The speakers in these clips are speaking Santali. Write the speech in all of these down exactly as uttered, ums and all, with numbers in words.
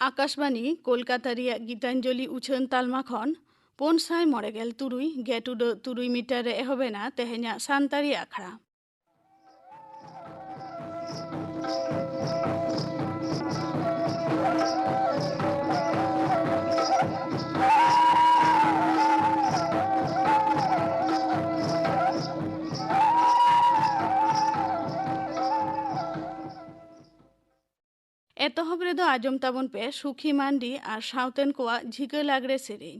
ᱟᱠᱟᱥᱵᱟᱬᱤ ᱠᱳᱞᱠᱟᱛᱟ ᱨᱮᱭᱟᱜ ᱜᱤᱛᱟᱧᱡᱚᱞᱤ ᱩᱪᱷᱟᱹᱱ ᱛᱟᱞᱢᱟ ᱠᱷᱚᱱ ᱯᱩᱱ ᱥᱟᱭ ᱢᱚᱬᱮ ᱜᱮᱞ ᱛᱩᱨᱩᱭ ᱜᱮᱴ ᱩᱰᱟᱹᱜ ᱛᱩᱨᱩᱭ ᱢᱤᱴᱟᱨ ᱨᱮ ᱮᱦᱚᱵ ᱮᱱᱟ ᱛᱮᱦᱮᱧᱟᱜ ᱥᱟᱱᱛᱟᱲᱤ ᱟᱠᱷᱲᱟ᱾ ᱮᱛᱚᱦᱚᱵ ᱨᱮᱫᱚ ᱟᱸᱡᱚᱢ ᱛᱟᱵᱚᱱ ᱯᱮ ᱥᱩᱠᱷᱤ ᱢᱟᱱᱰᱤ ᱟᱨ ᱥᱟᱶᱛᱮᱱ ᱠᱚᱣᱟᱜ ᱡᱷᱤᱠᱟᱹ ᱞᱟᱜᱽᱲᱮ ᱥᱮᱨᱮᱧ᱾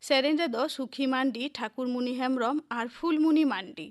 ᱥᱮᱨᱮᱧ ᱨᱮᱫᱚ ᱥᱩᱠᱷᱤ ᱢᱟᱱᱰᱤ, ᱴᱷᱟᱠᱩᱨᱢᱩᱱᱤ ᱦᱮᱢᱵᱽᱨᱚᱢ ᱟᱨ ᱯᱷᱩᱞᱢᱩᱱᱤ ᱢᱟᱱᱰᱤ᱾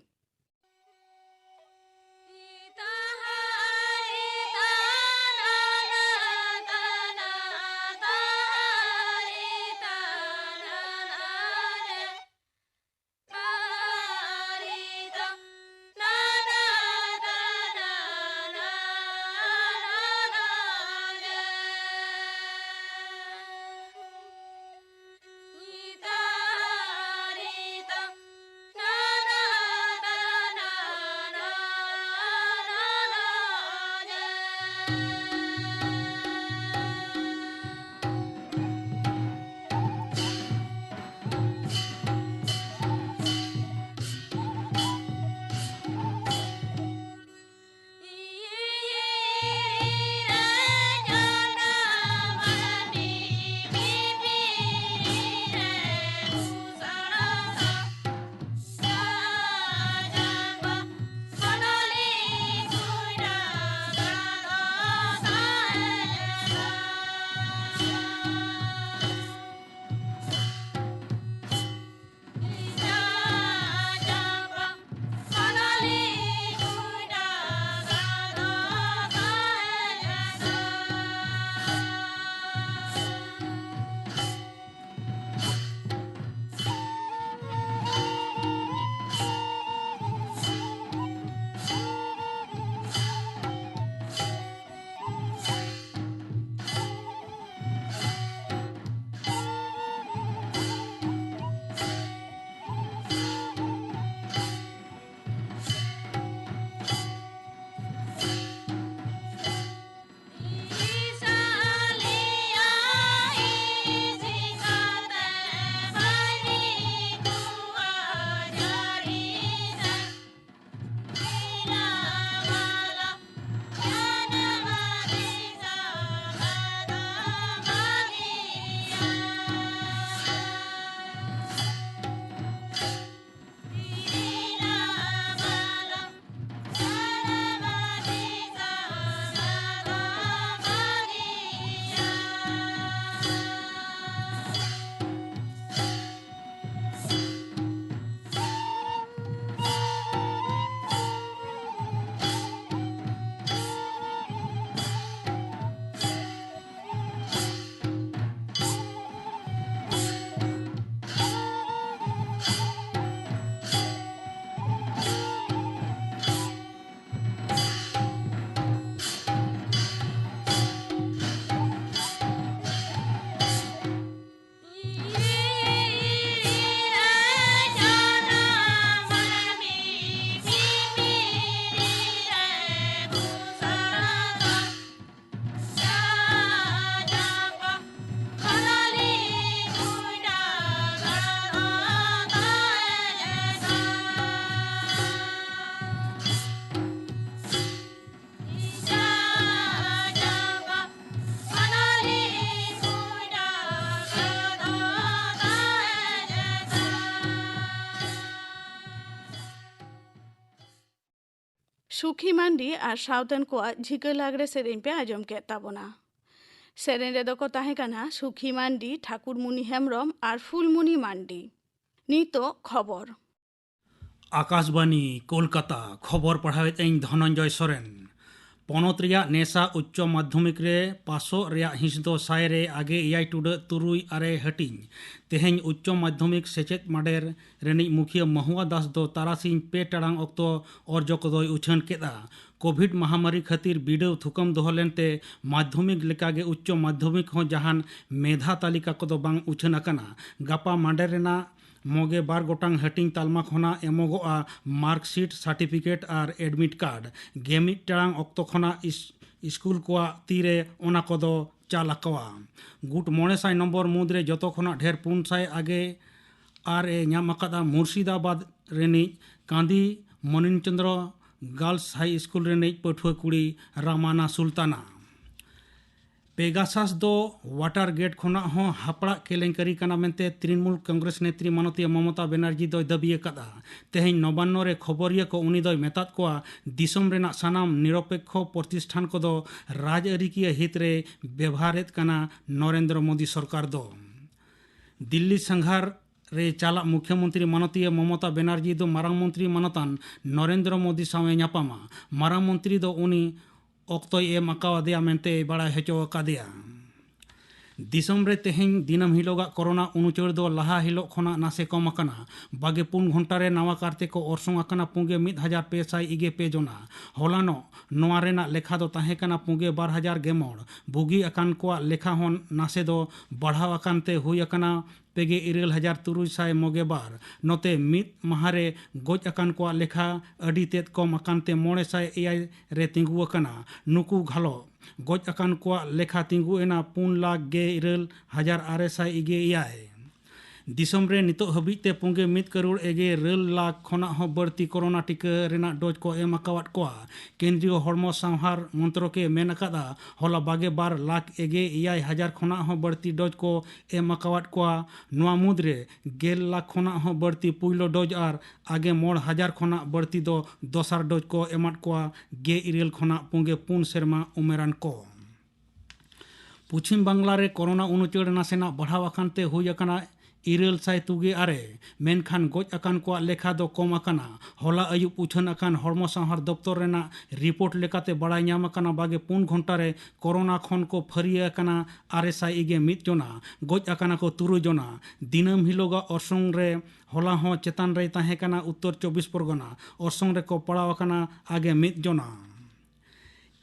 ᱥᱩᱠᱷᱤ ᱢᱟᱱᱰᱤ ᱟᱨ ᱥᱟᱶᱛᱮᱱ ᱠᱚᱣᱟᱜ ᱡᱷᱤᱠᱟᱹ ᱞᱟᱜᱽᱲᱮ ᱥᱮᱨᱮᱧ ᱯᱮ ᱟᱸᱡᱚᱢ ᱠᱮᱫ ᱛᱟᱵᱚᱱᱟ᱾ ᱥᱮᱨᱮᱧ ᱨᱮᱫᱚ ᱠᱚ ᱛᱟᱦᱮᱸ ᱠᱟᱱᱟ ᱥᱩᱠᱷᱤ ᱢᱟᱱᱰᱤ, ᱴᱷᱟᱠᱩᱨᱢᱩᱱᱤ ᱦᱮᱢᱵᱨᱚᱢ ᱟᱨ ᱯᱷᱩᱞᱢᱩᱱᱤ ᱢᱟᱱᱰᱤ᱾ ᱱᱤᱛᱚᱜ ᱠᱷᱚᱵᱚᱨ᱾ ᱟᱠᱟᱥᱵᱟᱱᱤ, ᱠᱳᱞᱠᱟᱛᱟ᱾ ᱠᱷᱚᱵᱚᱨ ᱯᱟᱲᱦᱟᱣᱮᱫ ᱟᱹᱧ ᱫᱷᱚᱱᱚᱱᱡᱚᱭ ᱥᱚᱨᱮᱱ᱾ ᱯᱚᱱᱚᱛ ᱨᱮᱭᱟᱜ ᱱᱮᱥᱟ ᱩᱪᱪᱚ ᱢᱟᱫᱽᱫᱷᱚᱢᱤᱠ ᱨᱮ ᱯᱟᱥᱚᱜ ᱨᱮᱭᱟᱜ ᱦᱤᱸᱥ ᱫᱚ ᱥᱟᱭ ᱨᱮ ᱟᱜᱮ ᱮᱭᱟᱭ ᱴᱩᱰᱟᱹᱜ ᱛᱩᱨᱩᱭ ᱟᱨᱮ ᱦᱟᱹᱴᱤᱧ᱾ ᱛᱮᱦᱮᱧ ᱩᱪᱪᱚ ᱢᱟᱫᱽᱫᱷᱚᱢᱤᱠ ᱥᱮᱪᱮᱫ ᱢᱟᱰᱮᱨ ᱨᱤᱱᱤᱡ ᱢᱩᱠᱷᱤᱭᱟᱹ ᱢᱟᱦᱩᱣᱟ ᱫᱟᱥ ᱫᱚ ᱛᱟᱨᱟᱥᱤᱧ ᱯᱮ ᱴᱟᱲᱟᱝ ᱚᱠᱛᱚ ᱚᱨᱡᱚ ᱠᱚᱫᱚᱭ ᱩᱪᱷᱟᱹᱱ ᱠᱮᱫᱼᱟ᱾ ᱠᱳᱵᱷᱤᱰ ᱢᱟᱦᱟᱢᱟᱨᱤ ᱠᱷᱟᱹᱛᱤᱨ ᱵᱤᱰᱟᱹᱣ ᱛᱷᱩᱠᱟᱹᱢ ᱫᱚᱦᱚ ᱞᱮᱱᱛᱮ ᱢᱟᱫᱽᱫᱷᱚᱢᱤᱠ ᱞᱮᱠᱟᱜᱮ ᱩᱪᱪᱚ ᱢᱟᱫᱽᱫᱷᱚᱢᱤᱠ ᱦᱚᱸ ᱡᱟᱦᱟᱱ ᱢᱮᱫᱷᱟ ᱛᱟᱹᱞᱤᱠᱟ ᱠᱚᱫᱚ ᱵᱟᱝ ᱩᱪᱷᱟᱹᱱ ᱟᱠᱟᱱᱟ᱾ ᱜᱟᱯᱟ ᱢᱟᱰᱮᱨ ᱨᱮᱱᱟᱜ ᱢᱚᱜᱮ ᱵᱟᱨ ᱜᱚᱴᱟᱝ ᱦᱟᱹᱴᱤᱧ ᱛᱟᱞᱢᱟ ᱠᱷᱚᱱᱟᱜ ᱮᱢᱚᱜᱚᱜᱼᱟ ᱢᱟᱨᱠᱥᱤᱴ, ᱥᱟᱨᱴᱤᱯᱷᱤᱠᱮᱴ ᱟᱨ ᱮᱰᱢᱤᱴ ᱠᱟᱨᱰ᱾ ᱜᱮᱢᱤᱫ ᱴᱟᱲᱟᱝ ᱚᱠᱛᱚ ᱠᱷᱚᱱᱟᱜ ᱤᱥ-, ᱥᱠᱩᱞ ᱠᱚᱣᱟᱜ ᱛᱤᱨᱮ ᱚᱱᱟ ᱠᱚᱫᱚ ᱪᱟᱞ ᱟᱠᱚᱣᱟ᱾ ᱜᱩᱴ ᱢᱚᱬᱮ ᱥᱟᱭ ᱱᱚᱢᱵᱚᱨ ᱢᱩᱫᱽᱨᱮ ᱡᱚᱛᱚ ᱠᱷᱚᱱᱟᱜ ᱰᱷᱮᱨ ᱯᱩᱱ ᱥᱟᱭ ᱟᱜᱮ ᱟᱨ ᱮ ᱧᱟᱢ ᱟᱠᱟᱫᱟ ᱢᱩᱨᱥᱤᱫᱟᱵᱟᱫᱽ ᱨᱤᱱᱤᱡ ᱠᱟᱸᱫᱤ ᱢᱚᱱᱤᱱ ᱪᱚᱸᱫᱽᱨᱚ ᱜᱟᱨᱞᱥ ᱦᱟᱭ ᱥᱠᱩᱞ ᱨᱤᱱᱤᱡ ᱯᱟᱹᱴᱷᱩᱣᱟᱹ ᱠᱩᱲᱤ ᱨᱟᱢᱟᱱᱟ ᱥᱩᱞᱛᱟᱱᱟ᱾ ᱯᱮᱜᱟᱥᱟᱥ ᱫᱚ ᱣᱟᱴᱟᱨ ᱜᱮᱴ ᱠᱷᱚᱱᱟᱜ ᱦᱚᱸ ᱦᱟᱯᱲᱟᱜ ᱠᱮᱞᱮᱝᱠᱟᱨᱤ ᱠᱟᱱᱟ ᱢᱮᱱᱛᱮ ᱛᱨᱤᱱᱢᱩᱞ ᱠᱚᱝᱜᱨᱮᱥ ᱱᱮᱛᱨᱤ ᱢᱟᱱᱚᱛᱤᱭᱟᱹ ᱢᱚᱢᱚᱛᱟ ᱵᱮᱱᱟᱨᱡᱤ ᱫᱚᱭ ᱫᱟᱹᱵᱤ ᱟᱠᱟᱫᱼᱟ᱾ ᱛᱮᱦᱮᱧ ᱱᱚᱵᱟᱱᱱᱚ ᱨᱮ ᱠᱷᱚᱵᱚᱨᱤᱭᱟᱹ ᱠᱚ ᱩᱱᱤ ᱫᱚᱭ ᱢᱮᱛᱟᱫ ᱠᱚᱣᱟ, ᱫᱤᱥᱚᱢ ᱨᱮᱱᱟᱜ ᱥᱟᱱᱟᱢ ᱱᱤᱨᱚᱯᱮᱠᱠᱷᱚ ᱯᱨᱚᱛᱤᱥᱴᱷᱟᱱ ᱠᱚᱫᱚ ᱨᱟᱡᱽᱟᱹᱨᱤᱠᱤᱭᱟᱹ ᱦᱤᱛ ᱨᱮ ᱵᱮᱵᱷᱟᱨᱮᱫ ᱠᱟᱱᱟ ᱱᱚᱨᱮᱱᱫᱨᱚ ᱢᱳᱫᱤ ᱥᱚᱨᱠᱟᱨ ᱫᱚ᱾ ᱫᱤᱞᱞᱤ ᱥᱟᱸᱜᱷᱟᱨ ᱨᱮ ᱪᱟᱞᱟᱜ ᱢᱩᱠᱷᱭᱚᱢᱚᱱᱛᱨᱤ ᱢᱟᱱᱚᱛᱤᱭᱟᱹ ᱢᱚᱢᱚᱛᱟ ᱵᱮᱱᱟᱨᱡᱤ ᱫᱚ ᱢᱟᱨᱟᱝ ᱢᱚᱱᱛᱨᱤ ᱢᱟᱱᱚᱛᱟᱱ ᱱᱚᱨᱮᱱᱫᱨᱚ ᱢᱳᱫᱤ ᱥᱟᱶ ᱮ ᱧᱟᱯᱟᱢᱟ᱾ ᱢᱟᱨᱟᱝ ᱢᱚᱱᱛᱨᱤ ᱫᱚ ᱩᱱᱤ ᱚᱠᱛᱚᱭ ᱮᱢ ᱟᱠᱟᱣᱟᱫᱮᱭᱟ ᱢᱮᱱᱛᱮᱭ ᱵᱟᱲᱟᱭ ᱦᱚᱪᱚ ᱟᱠᱟᱫᱮᱭᱟ᱾ ᱫᱤᱥᱚᱢ ᱨᱮ ᱛᱮᱦᱮᱧ ᱫᱤᱱᱟᱹᱢ ᱦᱤᱞᱚᱜᱟᱜ ᱠᱳᱨᱳᱱᱟ ᱩᱱᱩᱪᱟᱹᱲ ᱫᱚ ᱞᱟᱦᱟ ᱦᱤᱞᱚᱜ ᱠᱷᱚᱱᱟᱜ ᱱᱟᱥᱮ ᱠᱚᱢ ᱟᱠᱟᱱᱟ᱾ ᱵᱟᱜᱮ ᱯᱩᱱ ᱜᱷᱚᱱᱴᱟ ᱨᱮ ᱱᱟᱣᱟ ᱠᱟᱨᱛᱮ ᱠᱚ ᱚᱨᱥᱚᱝ ᱟᱠᱟᱱᱟ ᱯᱩᱸᱜᱮ ᱢᱤᱫ ᱦᱟᱡᱟᱨ ᱯᱮ ᱥᱟᱭ ᱤᱜᱮ ᱯᱮ ᱡᱚᱱᱟ᱾ ᱦᱚᱞᱟᱱᱚᱜ ᱱᱚᱣᱟ ᱨᱮᱱᱟᱜ ᱞᱮᱠᱷᱟ ᱫᱚ ᱛᱟᱦᱮᱸ ᱠᱟᱱᱟ ᱯᱩᱸᱜᱮ ᱵᱟᱨ ᱦᱟᱡᱟᱨ ᱜᱮ ᱢᱚᱬ᱾ ᱵᱩᱜᱤ ᱟᱠᱟᱱ ᱠᱚᱣᱟᱜ ᱞᱮᱠᱷᱟ ᱦᱚᱸ ᱱᱟᱥᱮ ᱫᱚ ᱵᱟᱲᱦᱟᱣ ᱟᱠᱟᱱ ᱛᱮ ᱦᱩᱭ ᱟᱠᱟᱱᱟ ᱯᱮᱜᱮ ᱤᱨᱟᱹᱞ ᱦᱟᱡᱟᱨ ᱛᱩᱨᱩᱭ ᱥᱟᱭ ᱢᱚᱜᱮ ᱵᱟᱨ᱾ ᱱᱚᱛᱮ ᱢᱤᱫ ᱢᱟᱦᱟ ᱨᱮ ᱜᱚᱡ ᱟᱠᱟᱱ ᱠᱚᱣᱟᱜ ᱞᱮᱠᱷᱟ ᱟᱹᱰᱤ ᱛᱮᱫ ᱠᱚᱢ ᱟᱠᱟᱱ ᱛᱮ ᱢᱚᱬᱮ ᱥᱟᱭ ᱮᱭᱟᱭ ᱨᱮ ᱛᱤᱸᱜᱩ ᱟᱠᱟᱱᱟ᱾ ᱱᱩᱠᱩ ᱜᱷᱟᱞᱚ ᱜᱚᱡ ᱟᱠᱟᱱ ᱠᱚᱣᱟᱜ ᱞᱮᱠᱷᱟ ᱛᱤᱸᱜᱩ ᱮᱱᱟ ᱯᱩᱱ ᱞᱟᱠᱷ ᱜᱮ ᱤᱨᱟᱹᱞ ᱦᱟᱡᱟᱨ ᱟᱨᱮ ᱥᱟᱭ ᱤᱜᱮ ᱮᱭᱟᱭ᱾ ᱫᱤᱥᱚᱢ ᱨᱮ ᱱᱤᱛᱚᱜ ᱦᱟᱹᱵᱤᱡ ᱛᱮ ᱯᱩᱸᱜᱮ ᱢᱤᱫ ᱠᱟᱨᱳᱲ ᱮᱜᱮ ᱤᱨᱟᱹᱞ ᱞᱟᱠᱷ ᱠᱷᱚᱱᱟᱜ ᱦᱚᱸ ᱵᱟᱹᱲᱛᱤ ᱠᱳᱨᱳᱱᱟ ᱴᱤᱠᱟᱹ ᱨᱮᱱᱟᱜ ᱰᱳᱡᱽ ᱠᱚ ᱮᱢ ᱟᱠᱟᱣᱟᱫ ᱠᱚᱣᱟ᱾ ᱠᱮᱱᱫᱨᱤᱭᱚ ᱦᱚᱲᱢᱚ ᱥᱟᱶᱦᱟᱨ ᱢᱚᱱᱛᱨᱚᱠ ᱮ ᱢᱮᱱ ᱟᱠᱟᱫᱼᱟ, ᱦᱚᱞᱟ ᱵᱟᱜᱮ ᱵᱟᱨ ᱞᱟᱠᱷ ᱮᱜᱮ ᱮᱭᱟᱭ ᱦᱟᱡᱟᱨ ᱠᱷᱚᱱᱟᱜ ᱦᱚᱸ ᱵᱟᱹᱲᱛᱤ ᱰᱳᱡᱽ ᱠᱚ ᱮᱢ ᱟᱠᱟᱣᱟᱫ ᱠᱚᱣᱟ᱾ ᱱᱚᱣᱟ ᱢᱩᱫᱽᱨᱮ ᱜᱮᱞ ᱞᱟᱠᱷ ᱠᱷᱚᱱᱟᱜ ᱦᱚᱸ ᱵᱟᱹᱲᱛᱤ ᱯᱩᱭᱞᱩ ᱰᱳᱡᱽ ᱟᱨ ᱟᱜᱮ ᱢᱚᱬ ᱦᱟᱡᱟᱨ ᱠᱷᱚᱱᱟᱜ ᱵᱟᱹᱲᱛᱤ ᱫᱚ ᱫᱚᱥᱟᱨ ᱰᱳᱡᱽ ᱠᱚ ᱮᱢᱟᱫ ᱠᱚᱣᱟ ᱜᱮᱞ ᱤᱨᱟᱹᱞ ᱠᱷᱚᱱᱟᱜ ᱯᱩᱸᱜᱮ ᱯᱩᱱ ᱥᱮᱨᱢᱟ ᱩᱢᱮᱨᱟᱱ ᱠᱚ᱾ ᱯᱚᱪᱷᱤᱢ ᱵᱟᱝᱞᱟ ᱨᱮ ᱠᱳᱨᱳᱱᱟ ᱩᱱᱩᱪᱟᱹᱲ ᱱᱟᱥᱮᱱᱟᱜ ᱵᱟᱲᱦᱟᱣ ᱟᱠᱟᱱ ᱛᱮ ᱦᱩᱭ ᱟᱠᱟᱱᱟ ᱤᱨᱟᱹᱞ ᱥᱟᱭ ᱛᱩᱜᱮ ᱟᱨᱮ, ᱢᱮᱱᱠᱷᱟᱱ ᱜᱚᱡ ᱟᱠᱟᱱ ᱠᱚᱣᱟᱜ ᱞᱮᱠᱷᱟ ᱫᱚ ᱠᱚᱢ ᱟᱠᱟᱱᱟ᱾ ᱦᱚᱞᱟ ᱟᱹᱭᱩᱵ ᱩᱪᱷᱟᱹᱱ ᱟᱠᱟᱱ ᱦᱚᱲᱢᱚ ᱥᱟᱶᱦᱟᱨ ᱫᱚᱯᱛᱚᱨ ᱨᱮᱱᱟᱜ ᱨᱤᱯᱳᱨᱴ ᱞᱮᱠᱟᱛᱮ ᱵᱟᱲᱟᱭ ᱧᱟᱢ ᱟᱠᱟᱱᱟ, ᱵᱟᱜᱮ ᱯᱩᱱ ᱜᱷᱚᱱᱴᱟ ᱨᱮ ᱠᱳᱨᱳᱱᱟ ᱠᱷᱚᱱ ᱠᱚ ᱯᱷᱟᱹᱨᱭᱟᱹ ᱟᱠᱟᱱᱟ ᱟᱨᱮ ᱥᱟᱭ ᱤᱜᱮ ᱢᱤᱫ ᱡᱚᱱᱟ, ᱜᱚᱡ ᱟᱠᱟᱱᱟ ᱠᱚ ᱛᱩᱨᱩᱭ ᱡᱚᱱᱟ᱾ ᱫᱤᱱᱟᱹᱢ ᱦᱤᱞᱳᱜᱟᱜ ᱚᱨᱥᱚᱝ ᱨᱮ ᱦᱚᱞᱟ ᱦᱚᱸ ᱪᱮᱛᱟᱱ ᱨᱮᱭ ᱛᱟᱦᱮᱸ ᱠᱟᱱᱟ ᱩᱛᱛᱚᱨ ᱪᱚᱵᱵᱤᱥ ᱯᱚᱨᱜᱚᱱᱟ, ᱚᱨᱥᱚᱝ ᱨᱮᱠᱚ ᱯᱟᱲᱟᱣ ᱟᱠᱟᱱᱟ ᱟᱜᱮ ᱢᱤᱫ ᱡᱚᱱᱟ᱾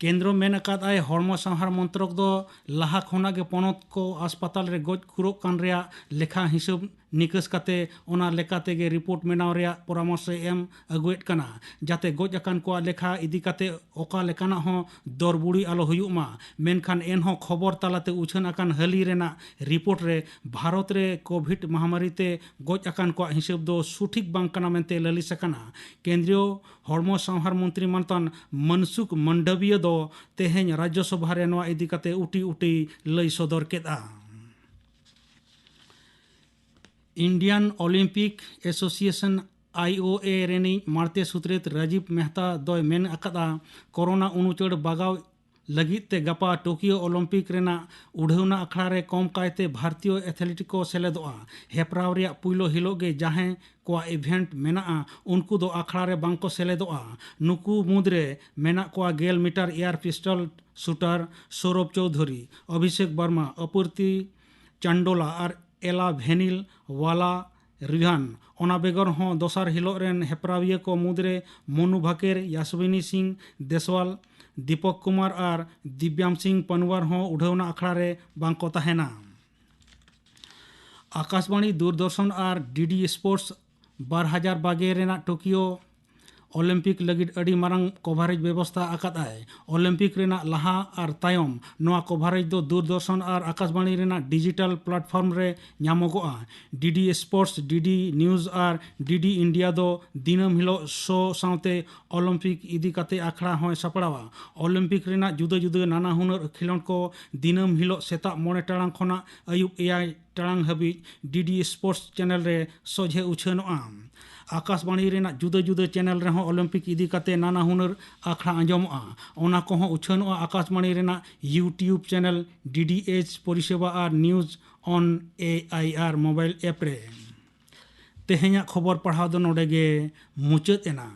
ᱠᱮᱱᱫᱨᱚ ᱢᱮᱱ ᱟᱠᱟᱫ ᱟᱭ, ᱦᱚᱲᱢᱚ ᱥᱟᱶᱦᱟᱨ ᱢᱚᱱᱛᱨᱚᱠ ᱫᱚ ᱞᱟᱦᱟ ᱠᱷᱚᱱᱟᱜ ᱜᱮ ᱯᱚᱱᱚᱛ ᱠᱚ ᱦᱟᱥᱯᱟᱛᱟᱞ ᱨᱮ ᱜᱚᱡ ᱜᱩᱨᱚᱜ ᱠᱟᱱ ᱨᱮᱭᱟᱜ ᱞᱮᱠᱷᱟ ᱦᱤᱥᱟᱹᱵ ᱱᱤᱠᱟᱹᱥ ᱠᱟᱛᱮ ᱚᱱᱟ ᱞᱮᱠᱟ ᱛᱮᱜᱮ ᱨᱤᱯᱳᱨᱴ ᱵᱮᱱᱟᱣ ᱨᱮᱭᱟᱜ ᱯᱚᱨᱟᱢᱚᱨᱥᱚᱭ ᱮᱢ ᱟᱹᱜᱩᱭᱮᱫ ᱠᱟᱱᱟ, ᱡᱟᱛᱮ ᱜᱚᱡ ᱟᱠᱟᱱ ᱠᱚᱣᱟᱜ ᱞᱮᱠᱷᱟ ᱤᱫᱤ ᱠᱟᱛᱮ ᱚᱠᱟ ᱞᱮᱠᱟᱱᱟᱜ ᱦᱚᱸ ᱫᱚᱨᱵᱩᱲᱤ ᱟᱞᱚ ᱦᱩᱭᱩᱜ ᱢᱟ᱾ ᱢᱮᱱᱠᱷᱟᱱ ᱮᱱᱦᱚᱸ ᱠᱷᱚᱵᱚᱨ ᱛᱟᱞᱟᱛᱮ ᱩᱪᱷᱟᱹᱱ ᱟᱠᱟᱱ ᱦᱟᱹᱞᱤ ᱨᱮᱱᱟᱜ ᱨᱤᱯᱳᱨᱴ ᱨᱮ ᱵᱷᱟᱨᱚᱛ ᱨᱮ ᱠᱳᱵᱷᱤᱰ ᱢᱟᱦᱟᱢᱟᱨᱤ ᱛᱮ ᱜᱚᱡ ᱟᱠᱟᱱ ᱠᱚᱣᱟᱜ ᱦᱤᱥᱟᱹᱵ ᱫᱚ ᱥᱚᱴᱷᱤᱠ ᱵᱟᱝ ᱠᱟᱱᱟ ᱢᱮᱱᱛᱮ ᱞᱟᱹᱞᱤᱥ ᱟᱠᱟᱱᱟ᱾ ᱠᱮᱱᱫᱨᱤᱭᱚ ᱦᱚᱲᱢᱚ ᱥᱟᱶᱦᱟᱨ ᱢᱚᱱᱛᱨᱤ ᱢᱟᱱᱛᱟᱱ ᱢᱟᱱᱥᱩᱠᱷ ᱢᱟᱱᱰᱟᱵᱤᱭᱟ ᱫᱚ ᱛᱮᱦᱮᱧ ᱨᱟᱡᱽᱡᱚ ᱥᱚᱵᱷᱟ ᱨᱮ ᱱᱚᱣᱟ ᱤᱫᱤ ᱠᱟᱛᱮ ᱩᱴᱤ ᱩᱴᱤ ᱞᱟᱹᱭ ᱥᱚᱫᱚᱨ ᱠᱮᱫᱼᱟ᱾ Indian Olympic Association, I O A, ᱨᱮᱱᱤᱡ ᱢᱟᱬᱛᱮ ᱥᱩᱛᱨᱮᱛ ᱨᱟᱡᱤᱵᱽ ᱢᱮᱦᱛᱟ ᱫᱚᱭ ᱢᱮᱱ ᱟᱠᱟᱫᱼᱟ, ᱠᱳᱨᱳᱱᱟ ᱩᱱᱩᱪᱟᱹᱲ ᱵᱟᱜᱟᱣ ᱞᱟᱹᱜᱤᱫ ᱛᱮ ᱜᱟᱯᱟ ᱴᱳᱠᱤᱭᱳ ᱚᱞᱤᱢᱯᱤᱠ ᱨᱮᱱᱟᱜ ᱩᱰᱷᱟᱹᱣᱱᱟ ᱟᱠᱷᱲᱟ ᱨᱮ ᱠᱚᱢ ᱠᱟᱭᱛᱮ ᱵᱷᱟᱨᱛᱤᱭᱚ ᱮᱛᱷᱞᱮᱴᱤᱠ ᱠᱚ ᱥᱮᱞᱮᱫᱚᱜᱼᱟ᱾ ᱦᱮᱯᱨᱟᱣ ᱨᱮᱭᱟᱜ ᱯᱩᱭᱞᱩ ᱦᱤᱞᱳᱜ ᱜᱮ ᱡᱟᱦᱟᱸᱭ ᱠᱚᱣᱟᱜ ᱤᱵᱷᱮᱱᱴ ᱢᱮᱱᱟᱜᱼᱟ, ᱩᱱᱠᱩ ᱫᱚ ᱟᱠᱷᱲᱟ ᱨᱮ ᱵᱟᱝ ᱠᱚ ᱥᱮᱞᱮᱫᱚᱜᱼᱟ᱾ ᱱᱩᱠᱩ ᱢᱩᱫᱽᱨᱮ ᱢᱮᱱᱟᱜ ᱠᱚᱣᱟ ᱜᱮᱞ metre air ᱯᱤᱥᱴᱚᱞ ᱥᱩᱴᱟᱨ ᱥᱚᱨᱚᱵᱽ Chowdhury, Abhishek Burma, ᱟᱯᱩᱨᱛᱤ ᱪᱟᱱᱰᱳᱞᱟ ᱟᱨ ᱮᱞᱟ ᱵᱷᱮᱱᱤᱞ ᱣᱟᱞᱟ ᱨᱤᱦᱟᱱ᱾ ᱚᱱᱟ ᱵᱮᱜᱚᱨ ᱦᱚᱸ ᱫᱚᱥᱟᱨ ᱦᱤᱞᱳᱜ ᱨᱮᱱ ᱦᱮᱯᱨᱟᱣᱤᱭᱟᱹ ᱠᱚ ᱢᱩᱫᱽᱨᱮ ᱢᱚᱱᱩ ᱵᱷᱟᱠᱮᱨ, ᱭᱟᱥᱣᱤᱱᱤ ᱥᱤᱝ ᱫᱮᱥᱣᱟᱞ, ᱫᱤᱯᱚᱠ ᱠᱩᱢᱟᱨ ᱟᱨ ᱫᱤᱵᱽᱭᱟᱢ ᱥᱤᱝ ᱯᱟᱱᱣᱟᱨ ᱦᱚᱸ ᱩᱰᱷᱟᱹᱣᱱᱟ ᱟᱠᱷᱲᱟ ᱨᱮ ᱵᱟᱝ ᱠᱚ ᱛᱟᱦᱮᱱᱟ᱾ ᱟᱠᱟᱥᱵᱟᱬᱤ, ᱫᱩᱨᱫᱚᱨᱥᱚᱱ ᱟᱨ ᱰᱤᱰᱤ ᱥᱯᱳᱨᱴᱥ ᱵᱟᱨ ᱦᱟᱡᱟᱨ ᱵᱟᱜᱮ ᱨᱮᱱᱟᱜ ᱴᱳᱠᱤᱭᱳ ᱚᱞᱤᱢᱯᱤᱠ ᱞᱟᱹᱜᱤᱫ ᱟᱹᱰᱤ ᱢᱟᱨᱟᱝ ᱠᱚᱵᱷᱟᱨᱮᱡᱽ ᱵᱮᱵᱚᱥᱛᱟ ᱟᱠᱟᱫᱟᱭ᱾ ᱚᱞᱤᱢᱯᱤᱠ ᱨᱮᱱᱟᱜ ᱞᱟᱦᱟ ᱟᱨ ᱛᱟᱭᱚᱢ ᱱᱚᱣᱟ ᱠᱚᱵᱷᱟᱨᱮᱡᱽ ᱫᱚ ᱫᱩᱨᱫᱚᱨᱥᱚᱱ ᱟᱨ ᱟᱠᱟᱥᱵᱟᱬᱤ ᱨᱮᱱᱟᱜ ᱰᱤᱡᱤᱴᱟᱞ ᱯᱞᱟᱴᱯᱷᱚᱨᱢ ᱨᱮ ᱧᱟᱢᱚᱜᱚᱜᱼᱟ᱾ ᱰᱤᱰᱤ ᱥᱯᱳᱨᱴᱥ, ᱰᱤᱰᱤ ᱱᱤᱭᱩᱡᱽ ᱟᱨ ᱰᱤᱰᱤ ᱤᱱᱰᱤᱭᱟ ᱫᱚ ᱫᱤᱱᱟᱹᱢ ᱦᱤᱞᱳᱜ ᱥᱳ ᱥᱟᱶᱛᱮ ᱚᱞᱤᱢᱯᱤᱠ ᱤᱫᱤ ᱠᱟᱛᱮ ᱟᱠᱷᱲᱟ ᱦᱚᱸᱭ ᱥᱟᱯᱲᱟᱣᱟ᱾ ᱚᱞᱤᱢᱯᱤᱠ ᱨᱮᱱᱟᱜ ᱡᱩᱫᱟᱹ ᱡᱩᱫᱟᱹ ᱱᱟᱱᱟ ᱦᱩᱱᱟᱹᱨ ᱠᱷᱮᱞᱳᱸᱰ ᱠᱚ ᱫᱤᱱᱟᱹᱢ ᱦᱤᱞᱳᱜ ᱥᱮᱛᱟᱜ ᱢᱚᱬᱮ ᱴᱟᱲᱟᱝ ᱠᱷᱚᱱᱟᱜ ᱟᱹᱭᱩᱵ ᱮᱭᱟᱭ ᱴᱟᱲᱟᱝ ᱦᱟᱹᱵᱤᱡ ᱰᱤᱰᱤ ᱥᱯᱳᱨᱴᱥ ᱪᱮᱱᱮᱞ ᱨᱮ ᱥᱚᱡᱷᱮ ᱩᱪᱷᱟᱹᱱᱚᱜᱼᱟ᱾ ᱟᱠᱟᱥᱵᱟᱬᱤ ᱨᱮᱱᱟᱜ ᱡᱩᱫᱟᱹ ᱡᱩᱫᱟᱹ ᱪᱮᱱᱮᱞ ᱨᱮᱦᱚᱸ ᱚᱞᱤᱢᱯᱤᱠ ᱤᱫᱤ ᱠᱟᱛᱮ ᱱᱟᱱᱟ ᱦᱩᱱᱟᱹᱨ ᱟᱠᱷᱲᱟ ᱟᱸᱡᱚᱢᱚᱜᱼᱟ᱾ ᱚᱱᱟ ᱠᱚᱦᱚᱸ ᱩᱪᱷᱟᱹᱱᱚᱜᱼᱟ ᱟᱠᱟᱥᱵᱟᱬᱤ ᱨᱮᱱᱟᱜ YouTube ᱪᱮᱱᱮᱞ ᱰᱤᱰᱤᱮᱭᱤᱪ ᱯᱚᱨᱤᱥᱮᱵᱟ ᱟᱨ ᱱᱤᱭᱩᱡᱽ ᱚᱱ ᱮᱟᱭᱟᱨ ᱢᱳᱵᱟᱭᱤᱞ ᱮᱯ ᱨᱮ᱾ ᱛᱮᱦᱮᱧᱟᱜ ᱠᱷᱚᱵᱚᱨ ᱯᱟᱲᱦᱟᱣ ᱫᱚ ᱱᱚᱰᱮ ᱜᱮ ᱢᱩᱪᱟᱹᱫ ᱮᱱᱟ᱾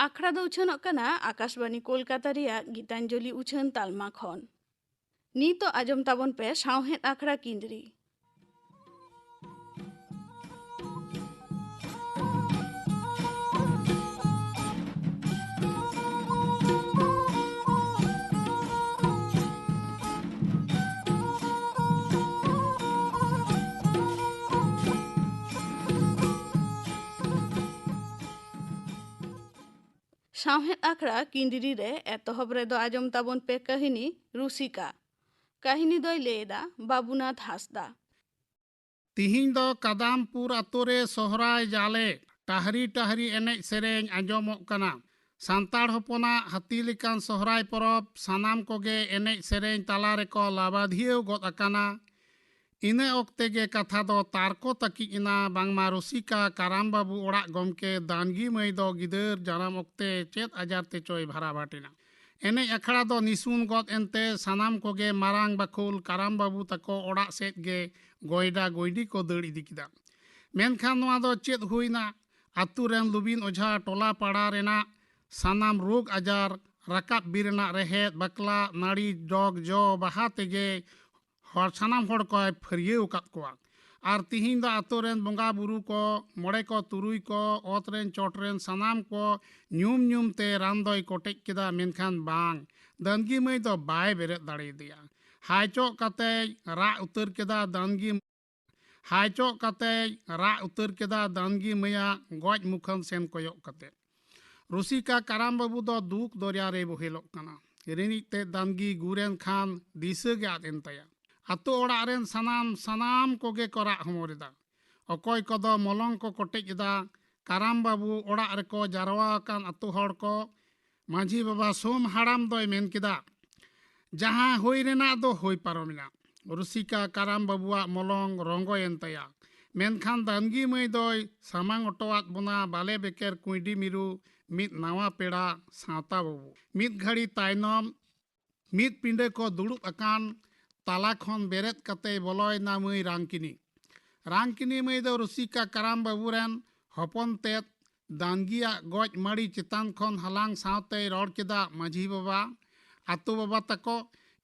ᱟᱠᱷᱲᱟ ᱫᱚ ᱩᱪᱷᱟᱹᱱᱚᱜ ᱠᱟᱱᱟ ᱟᱠᱟᱥᱵᱟᱬᱤ ᱠᱳᱞᱠᱟᱛᱟ ᱨᱮᱭᱟᱜ ᱜᱤᱛᱟᱧᱡᱚᱞᱤ ᱩᱪᱷᱟᱹᱱ ᱛᱟᱞᱢᱟ ᱠᱷᱚᱱ᱾ ᱱᱤᱛᱚᱜ ᱟᱸᱡᱚᱢ ᱛᱟᱵᱚᱱ ᱯᱮ ᱥᱟᱶᱦᱮᱫ ᱟᱠᱷᱲᱟ ᱠᱤᱱᱫᱽᱨᱤ᱾ ᱥᱟᱶᱦᱮᱫ ᱟᱠᱷᱲᱟ ᱠᱤᱱᱫᱽᱨᱤ ᱨᱮ ᱮᱛᱚᱦᱚᱵ ᱨᱮᱫᱚ ᱟᱸᱡᱚᱢ ᱛᱟᱵᱚᱱ ᱯᱮ ᱠᱟᱹᱦᱱᱤ ᱨᱩᱥᱤᱠᱟ᱾ ᱠᱟᱹᱦᱱᱤ ᱫᱚᱭ ᱞᱟᱹᱭ ᱮᱫᱟ ᱵᱟᱵᱩᱱᱟᱛᱷ ᱦᱟᱸᱥᱫᱟ᱾ ᱛᱤᱦᱤᱧ ᱫᱚ ᱠᱟᱫᱟᱢᱯᱩᱨ ᱟᱛᱳ ᱨᱮ ᱥᱚᱦᱨᱟᱭ ᱡᱟᱞᱮ, ᱴᱟᱦᱨᱤ ᱴᱟᱦᱨᱤ ᱮᱱᱮᱡ ᱥᱮᱨᱮᱧ ᱟᱸᱡᱚᱢᱚᱜ ᱠᱟᱱᱟ᱾ ᱥᱟᱱᱛᱟᱲ ᱦᱚᱯᱚᱱᱟᱜ ᱦᱟᱹᱛᱤ ᱞᱮᱠᱟᱱ ᱥᱚᱦᱨᱟᱭ ᱯᱚᱨᱚᱵᱽ, ᱥᱟᱱᱟᱢ ᱠᱚᱜᱮ ᱮᱱᱮᱡ ᱥᱮᱨᱮᱧ ᱛᱟᱞᱟ ᱨᱮᱠᱚ ᱞᱟᱵᱟᱫᱷᱤᱭᱟᱹᱣ ᱜᱚᱫ ᱟᱠᱟᱱᱟ᱾ ᱤᱱᱟᱹ ᱚᱠᱛᱮ ᱜᱮ ᱠᱟᱛᱷᱟ ᱫᱚ ᱛᱟᱨᱠᱚ ᱛᱟᱹᱠᱤᱡ ᱮᱱᱟ, ᱵᱟᱝᱢᱟ ᱨᱩᱥᱤᱠᱟ ᱠᱟᱨᱟᱢ ᱵᱟᱹᱵᱩ ᱚᱲᱟᱜ ᱜᱚᱢᱠᱮ ᱫᱟᱱᱜᱤ ᱢᱟᱹᱭ ᱫᱚ ᱜᱤᱫᱟᱹᱨ ᱡᱟᱱᱟᱢ ᱚᱠᱛᱮ ᱪᱮᱫ ᱟᱡᱟᱨ ᱛᱮᱪᱚᱭ ᱵᱷᱟᱨᱟᱵᱷᱟᱴ ᱮᱱᱟ᱾ ᱮᱱᱮᱡ ᱟᱠᱷᱲᱟ ᱫᱚ ᱱᱤᱥᱩᱱ ᱜᱚᱫ ᱮᱱᱛᱮ ᱥᱟᱱᱟᱢ ᱠᱚᱜᱮ ᱢᱟᱨᱟᱝ ᱵᱟᱠᱷᱳᱞ ᱠᱟᱨᱟᱢ ᱵᱟᱹᱵᱩ ᱛᱟᱠᱚ ᱚᱲᱟᱜ ᱥᱮᱫ ᱜᱮ ᱜᱚᱭᱰᱟ ᱜᱚᱭᱰᱤ ᱠᱚ ᱫᱟᱹᱲ ᱤᱫᱤ ᱠᱮᱫᱟ᱾ ᱢᱮᱱᱠᱷᱟᱱ ᱱᱚᱣᱟ ᱫᱚ ᱪᱮᱫ ᱦᱩᱭᱱᱟ? ᱟᱛᱳ ᱨᱮᱱ ᱞᱩᱵᱤᱱ ᱚᱡᱷᱟ ᱴᱚᱞᱟ ᱯᱟᱲᱟ ᱨᱮᱱᱟᱜ ᱥᱟᱱᱟᱢ ᱨᱳᱜᱽ ᱟᱡᱟᱨ, ᱨᱟᱠᱟᱵ ᱵᱤᱨ ᱨᱮᱱᱟᱜ ᱨᱮᱦᱮᱫ, ᱵᱟᱠᱞᱟ, ᱱᱟᱹᱲᱤ, ᱰᱚᱜᱽ, ᱡᱚ, ᱵᱟᱦᱟ ᱛᱮᱜᱮ ᱦᱚᱲ, ᱥᱟᱱᱟᱢ ᱦᱚᱲ ᱠᱚᱭ ᱯᱷᱟᱹᱨᱭᱟᱹᱣ ᱟᱠᱟᱫ ᱠᱚᱣᱟ᱾ ᱟᱨ ᱛᱤᱦᱤᱧ ᱫᱚ ᱟᱛᱳ ᱨᱮᱱ ᱵᱚᱸᱜᱟ ᱵᱩᱨᱩ ᱠᱚ, ᱢᱚᱬᱮ ᱠᱚ ᱛᱩᱨᱩᱭ ᱠᱚ, ᱚᱛ ᱨᱮᱱ ᱪᱚᱴ ᱨᱮᱱ ᱥᱟᱱᱟᱢ ᱠᱚ ᱧᱩᱢ ᱧᱩᱢ ᱛᱮ ᱨᱟᱱ ᱫᱚᱭ ᱠᱚᱴᱮᱡ ᱠᱮᱫᱟ, ᱢᱮᱱᱠᱷᱟᱱ ᱵᱟᱝ, ᱫᱟᱹᱱᱜᱤ ᱢᱟᱹᱭ ᱫᱚ ᱵᱟᱭ ᱵᱮᱨᱮᱫ ᱫᱟᱲᱮᱭᱟᱫᱮᱭᱟ᱾ ᱦᱟᱭᱪᱚᱜ ᱠᱟᱛᱮᱭ ᱨᱟᱜ ᱩᱛᱟᱹᱨ ᱠᱮᱫᱟ᱾ ᱫᱟᱹᱱᱜᱤ ᱦᱟᱭᱪᱚᱜ ᱠᱟᱛᱮᱭ ᱨᱟᱜ ᱩᱛᱟᱹᱨ ᱠᱮᱫᱟ ᱫᱟᱱᱜᱤ ᱢᱟᱹᱭᱟᱜ ᱜᱚᱡ ᱢᱩᱠᱷᱟᱹᱱ ᱥᱮᱱ ᱠᱚᱭᱚᱜ ᱠᱟᱛᱮ᱾ ᱨᱩᱥᱤᱠᱟ ᱠᱟᱨᱟᱢ ᱵᱟᱹᱵᱩ ᱫᱚ ᱫᱩᱠ ᱫᱚᱨᱭᱟ ᱨᱮᱭ ᱵᱚᱦᱮᱞᱚᱜ ᱠᱟᱱᱟ᱾ ᱨᱤᱱᱤᱡ ᱛᱮᱫ ᱫᱟᱱᱜᱤ ᱜᱩᱨ ᱮᱱ ᱠᱷᱟᱱ ᱫᱤᱥᱟᱹ ᱜᱮ ᱟᱫ ᱮᱱ ᱛᱟᱭᱟ᱾ ᱟᱛᱳ ᱚᱲᱟᱜ ᱨᱮᱱ ᱥᱟᱱᱟᱢ, ᱥᱟᱱᱟᱢ ᱠᱚᱜᱮ ᱠᱚ ᱨᱟᱜ ᱦᱚᱢᱚᱨ ᱮᱫᱟ᱾ ᱚᱠᱚᱭ ᱠᱚᱫᱚ ᱢᱚᱞᱚᱝ ᱠᱚ ᱠᱚᱴᱮᱡ ᱮᱫᱟ᱾ ᱠᱟᱨᱟᱢ ᱵᱟᱹᱵᱩ ᱚᱲᱟᱜ ᱨᱮᱠᱚ ᱡᱟᱨᱣᱟ ᱟᱠᱟᱱ ᱟᱛᱳ ᱦᱚᱲ ᱠᱚ ᱢᱟᱹᱡᱷᱤ ᱵᱟᱵᱟ ᱥᱳᱢ ᱦᱟᱲᱟᱢ ᱫᱚᱭ ᱢᱮᱱ ᱠᱮᱫᱟ, "ᱡᱟᱦᱟᱸ ᱦᱩᱭ ᱨᱮᱱᱟᱜ ᱫᱚ ᱦᱩᱭ ᱯᱟᱨᱚᱢᱮᱱᱟ᱾ ᱨᱩᱥᱤᱠᱟ ᱠᱟᱨᱟᱢ ᱵᱟᱹᱵᱩᱣᱟᱜ ᱢᱚᱞᱚᱝ ᱨᱚᱝᱜᱚᱭᱮᱱ ᱛᱟᱭᱟ᱾ ᱢᱮᱱᱠᱷᱟᱱ ᱫᱟᱱᱜᱤ ᱢᱟᱹᱭ ᱫᱚᱭ ᱥᱟᱢᱟᱝ ᱚᱴᱚᱣᱟᱫ ᱵᱚᱱᱟ ᱵᱟᱞᱮ ᱵᱮᱠᱮᱨ ᱠᱩᱸᱭᱰᱤ ᱢᱤᱨᱩ, ᱢᱤᱫ ᱱᱟᱣᱟ ᱯᱮᱲᱟ ᱥᱟᱶᱛᱟ ᱵᱟᱹᱵᱩ᱾" ᱢᱤᱫ ᱜᱷᱟᱹᱲᱤ ᱛᱟᱭᱱᱚᱢ ᱢᱤᱫ ᱯᱤᱸᱰᱟᱹ ᱠᱚ ᱫᱩᱲᱩᱵ ᱟᱠᱟᱱ ᱛᱟᱞᱟ ᱠᱷᱚᱱ ᱵᱮᱨᱮᱫ ᱠᱟᱛᱮᱭ ᱵᱚᱞᱚᱭᱮᱱᱟ ᱢᱟᱹᱭ ᱨᱟᱝᱠᱤᱱᱤ᱾ ᱨᱟᱝᱠᱤᱱᱤ ᱢᱟᱹᱭ ᱫᱚ ᱨᱩᱥᱤᱠᱟ ᱠᱟᱨᱟᱢ ᱵᱟᱹᱵᱩ ᱨᱮᱱ ᱦᱚᱯᱚᱱ ᱛᱮᱫ ᱫᱟᱱᱜᱤᱭᱟᱜ ᱜᱚᱡ ᱢᱟᱹᱲᱤ ᱪᱮᱛᱟᱱ ᱠᱷᱚᱱ ᱦᱟᱞᱟᱝ ᱥᱟᱶᱛᱮᱭ ᱨᱚᱲ ᱠᱮᱫᱟ, "ᱢᱟᱹᱡᱷᱤ ᱵᱟᱵᱟ, ᱟᱛᱳ ᱵᱟᱵᱟ ᱛᱟᱠᱚ,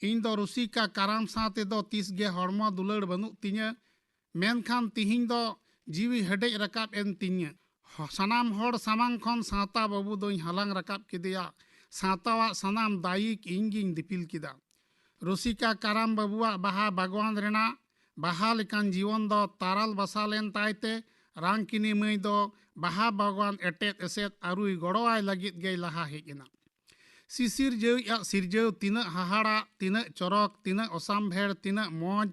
ᱤᱧ ᱫᱚ ᱨᱩᱥᱤᱠᱟ ᱠᱟᱨᱟᱢ ᱥᱟᱶ ᱛᱮᱫᱚ ᱛᱤᱥ ᱜᱮ ᱦᱚᱲᱢᱚ ᱫᱩᱞᱟᱹᱲ ᱵᱟᱹᱱᱩᱜ ᱛᱤᱧᱟᱹ, ᱢᱮᱱᱠᱷᱟᱱ ᱛᱤᱦᱤᱧ ᱫᱚ ᱡᱤᱣᱤ ᱦᱮᱰᱮᱡ ᱨᱟᱠᱟᱵ ᱮᱱ ᱛᱤᱧᱟᱹ᱾ ᱥᱟᱱᱟᱢ ᱦᱚᱲ ᱥᱟᱢᱟᱝ ᱠᱷᱚᱱ ᱥᱟᱶᱛᱟ ᱵᱟᱹᱵᱩ ᱫᱚᱧ ᱦᱟᱞᱟᱝ ᱨᱟᱠᱟᱵ ᱠᱮᱫᱮᱭᱟ᱾ ᱥᱟᱶᱛᱟᱣᱟᱜ ᱥᱟᱱᱟᱢ ᱫᱟᱭᱤᱠ ᱤᱧ ᱜᱤᱧ ᱫᱤᱯᱤᱞ ᱠᱮᱫᱟ᱾" ᱨᱩᱥᱤᱠᱟ ᱠᱟᱨᱟᱢ ᱵᱟᱹᱵᱩᱣᱟᱜ ᱵᱟᱦᱟ ᱵᱟᱜᱽᱣᱟᱱ ᱨᱮᱱᱟᱜ ᱵᱟᱦᱟ ᱞᱮᱠᱟᱱ ᱡᱤᱭᱚᱱ ᱫᱚ ᱛᱟᱨᱟᱞ ᱵᱟᱥᱟ ᱞᱮᱱ ᱛᱟᱭᱛᱮ, ᱨᱟᱝᱠᱤᱱᱤ ᱢᱟᱹᱭ ᱫᱚ ᱵᱟᱦᱟ ᱵᱟᱜᱽᱣᱟᱱ ᱮᱴᱮᱫ ᱮᱥᱮᱫ ᱟᱹᱨᱩᱭ ᱜᱚᱲᱚᱣᱟᱭ ᱞᱟᱹᱜᱤᱫ ᱜᱮᱭ ᱞᱟᱦᱟ ᱦᱮᱡ ᱮᱱᱟ᱾ ᱥᱤᱥᱤᱨᱡᱟᱹᱣᱤᱡ ᱟᱜ ᱥᱤᱨᱡᱟᱹᱣ ᱛᱤᱱᱟᱹᱜ ᱦᱟᱦᱟᱲᱟᱜ, ᱛᱤᱱᱟᱹᱜ ᱪᱚᱨᱚᱠ, ᱛᱤᱱᱟᱹᱜ ᱚᱥᱟᱢᱵᱷᱮᱲ, ᱛᱤᱱᱟᱹᱜ ᱢᱚᱡᱽ,